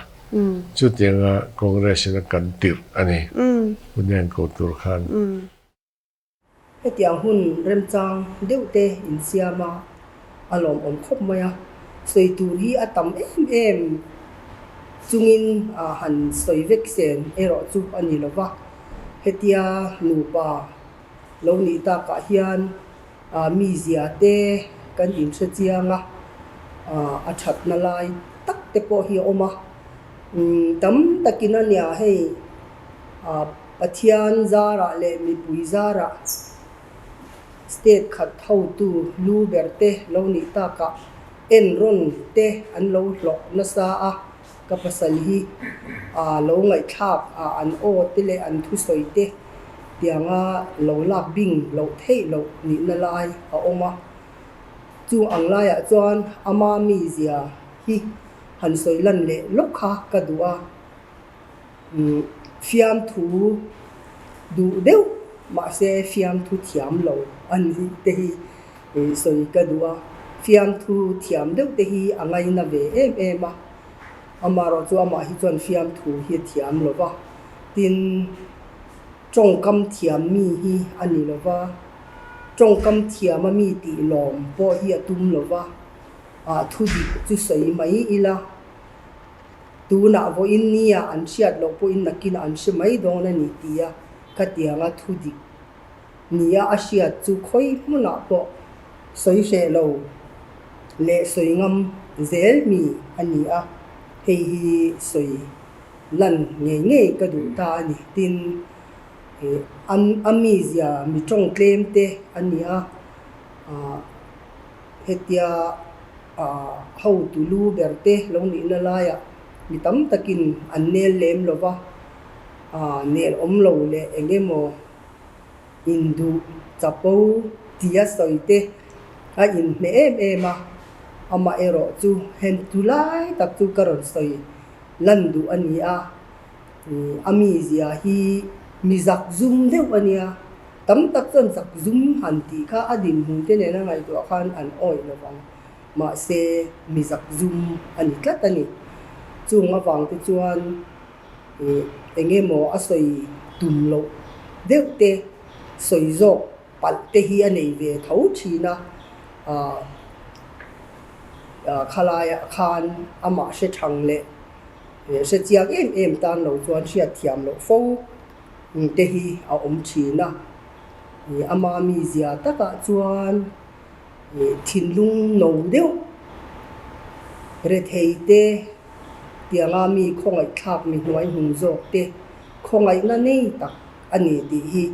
chutianga Congress in a kan tirh a ni, Union ko tur khan. Hetiang hun remchang deuh te insiam a, a lawmawm khawp mai a, sawi tur hi a tam em em chungin han sawi vek sen erawh chu a ni lo va. Hetia nupa lo nih takah hian mizia te kan inhre chiang a, a thatna lai tak te pawh hi a awm a. Tam takin a nia hei Pathian zarah leh mipui zarah state khat hotu lu ber te lo nih takah enrawn te an lo hlawh nasa a. Ka pasal hi aa lo ngaihthlak a an aw te leh an thusawi te tianga lo lak bing loh theih loh nihna lai a awm a. Chung ang laiah chuan ama mizia hi han sawi lan leh lawk kha ka duh a. Fiamthu duh deuh mahse fiamthu thiam lo a nih te hi sawi ka duh a, fiamthu thiam deuh te hi a ngaina ve em em a, amaherawh chu amah hi chuan fiamthu hi a thiam lo va, tin tawngkam thiam mi hi a ni lo va, tawngkam thiama mi tih lawm pawh hi a tum lo va, ah thu dik chu sawi mai ila. Tunah vawiin nia an hriat loh pawhin nakinah an hre mai dawn a ni tia khatianga thu dik nia a hriat chu khawi hmunah pawh sawi hreh lo leh sawi ngam zel mi a ni a, hei hi sawi lan ngei ngei ka duh ta a ni. Tin, a mizia mi tawng tlem te a ni a, hetia hotu lu ber te lo nihna laiah mi tam takin an nel lem lo va, nel awm lo leh eng emaw induh chapo tia sawi te a inhmeh em em a, amaherawh chu hen tu lai tak chu ka rawn sawi lan duh a ni a, a mizia hi mi zak zum deuh a nia. Tam tak chuan zak zum han tih kha a dinhmun te nena ngaihtuah khan an awih lo vang. Mahse, mi zak zum a ni tlat a ni. Chung avang te chuan eng emaw a sawi tum loh deuh te, sawi zawk palh te hi a nei ve tho thin a. Khalaiah khan amah hre thang leh hre chiang em em tan lo chuan hriatthiam loh fo. Te hi a awm thin a, ama mizia takah chuan thinlung no deuh rethei te tianga mi khawngaihthlak mi hnuai hmun zawk te khawngaihna nei tak a ni tih hi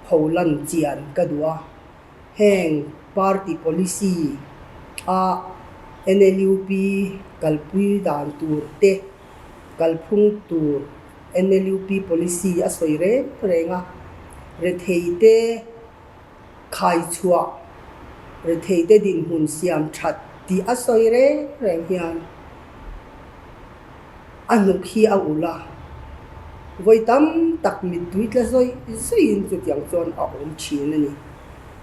pholan chian ka duh a. Heng party policy a NLUP kalpui dan tur te kalphung tur NLUP policy a sawi reng reng a, rethei te Khaichhuah retheite dinhmun siam that tih a sawi reng reng hian a hnuk hi a ulh a, vawi tam tak mittui tla zawih zawihin chutiang chuan a awm thin a ni.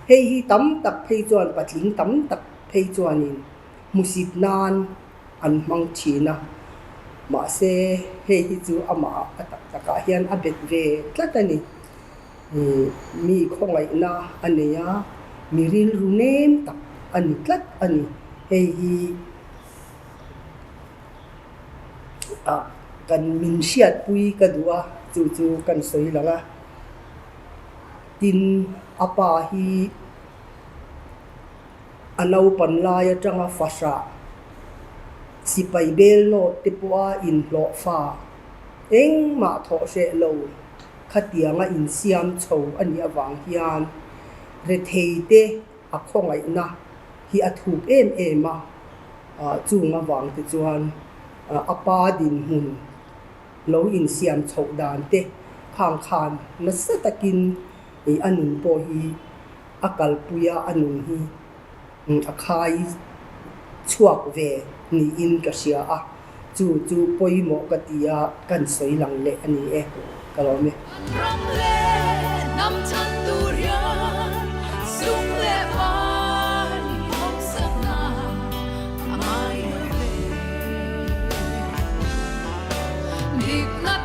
Hei hi tam tak phei chuan patling tam tak phei chuanin hmusit nan an hmang thin a, mahse hei hi chu amah a tak takah hian a bet ve tlat a ni. Mi khawngaihna a nei a, mi rilru nem tak a ni tlat a ni. Hei hi kan min hriatpui ka duh a, chu chu kan sawi lang a. Tin, a pa hi a naupan lai atanga fahrah sipai bel nawt te pawha inhlawh fa engmah thawh hreh lo Khatianga insiam chho a nih avang hian retheite a khawngaihna hi a thuk em em a, chung avang te chuan a pa dinhmun lo insiam chhoh dan te khang khan nasa takin a nun pawh hi a kalpui a, a nun hi A khai chhuak ve niin ka hria a, chu chu pawimawh ka ti a, kan sawi lang leh a ni e, ka lawm e. Kan ram leh hnam chhan tur hian sum leh pai hawksakna a ngai lo ve. Dikna.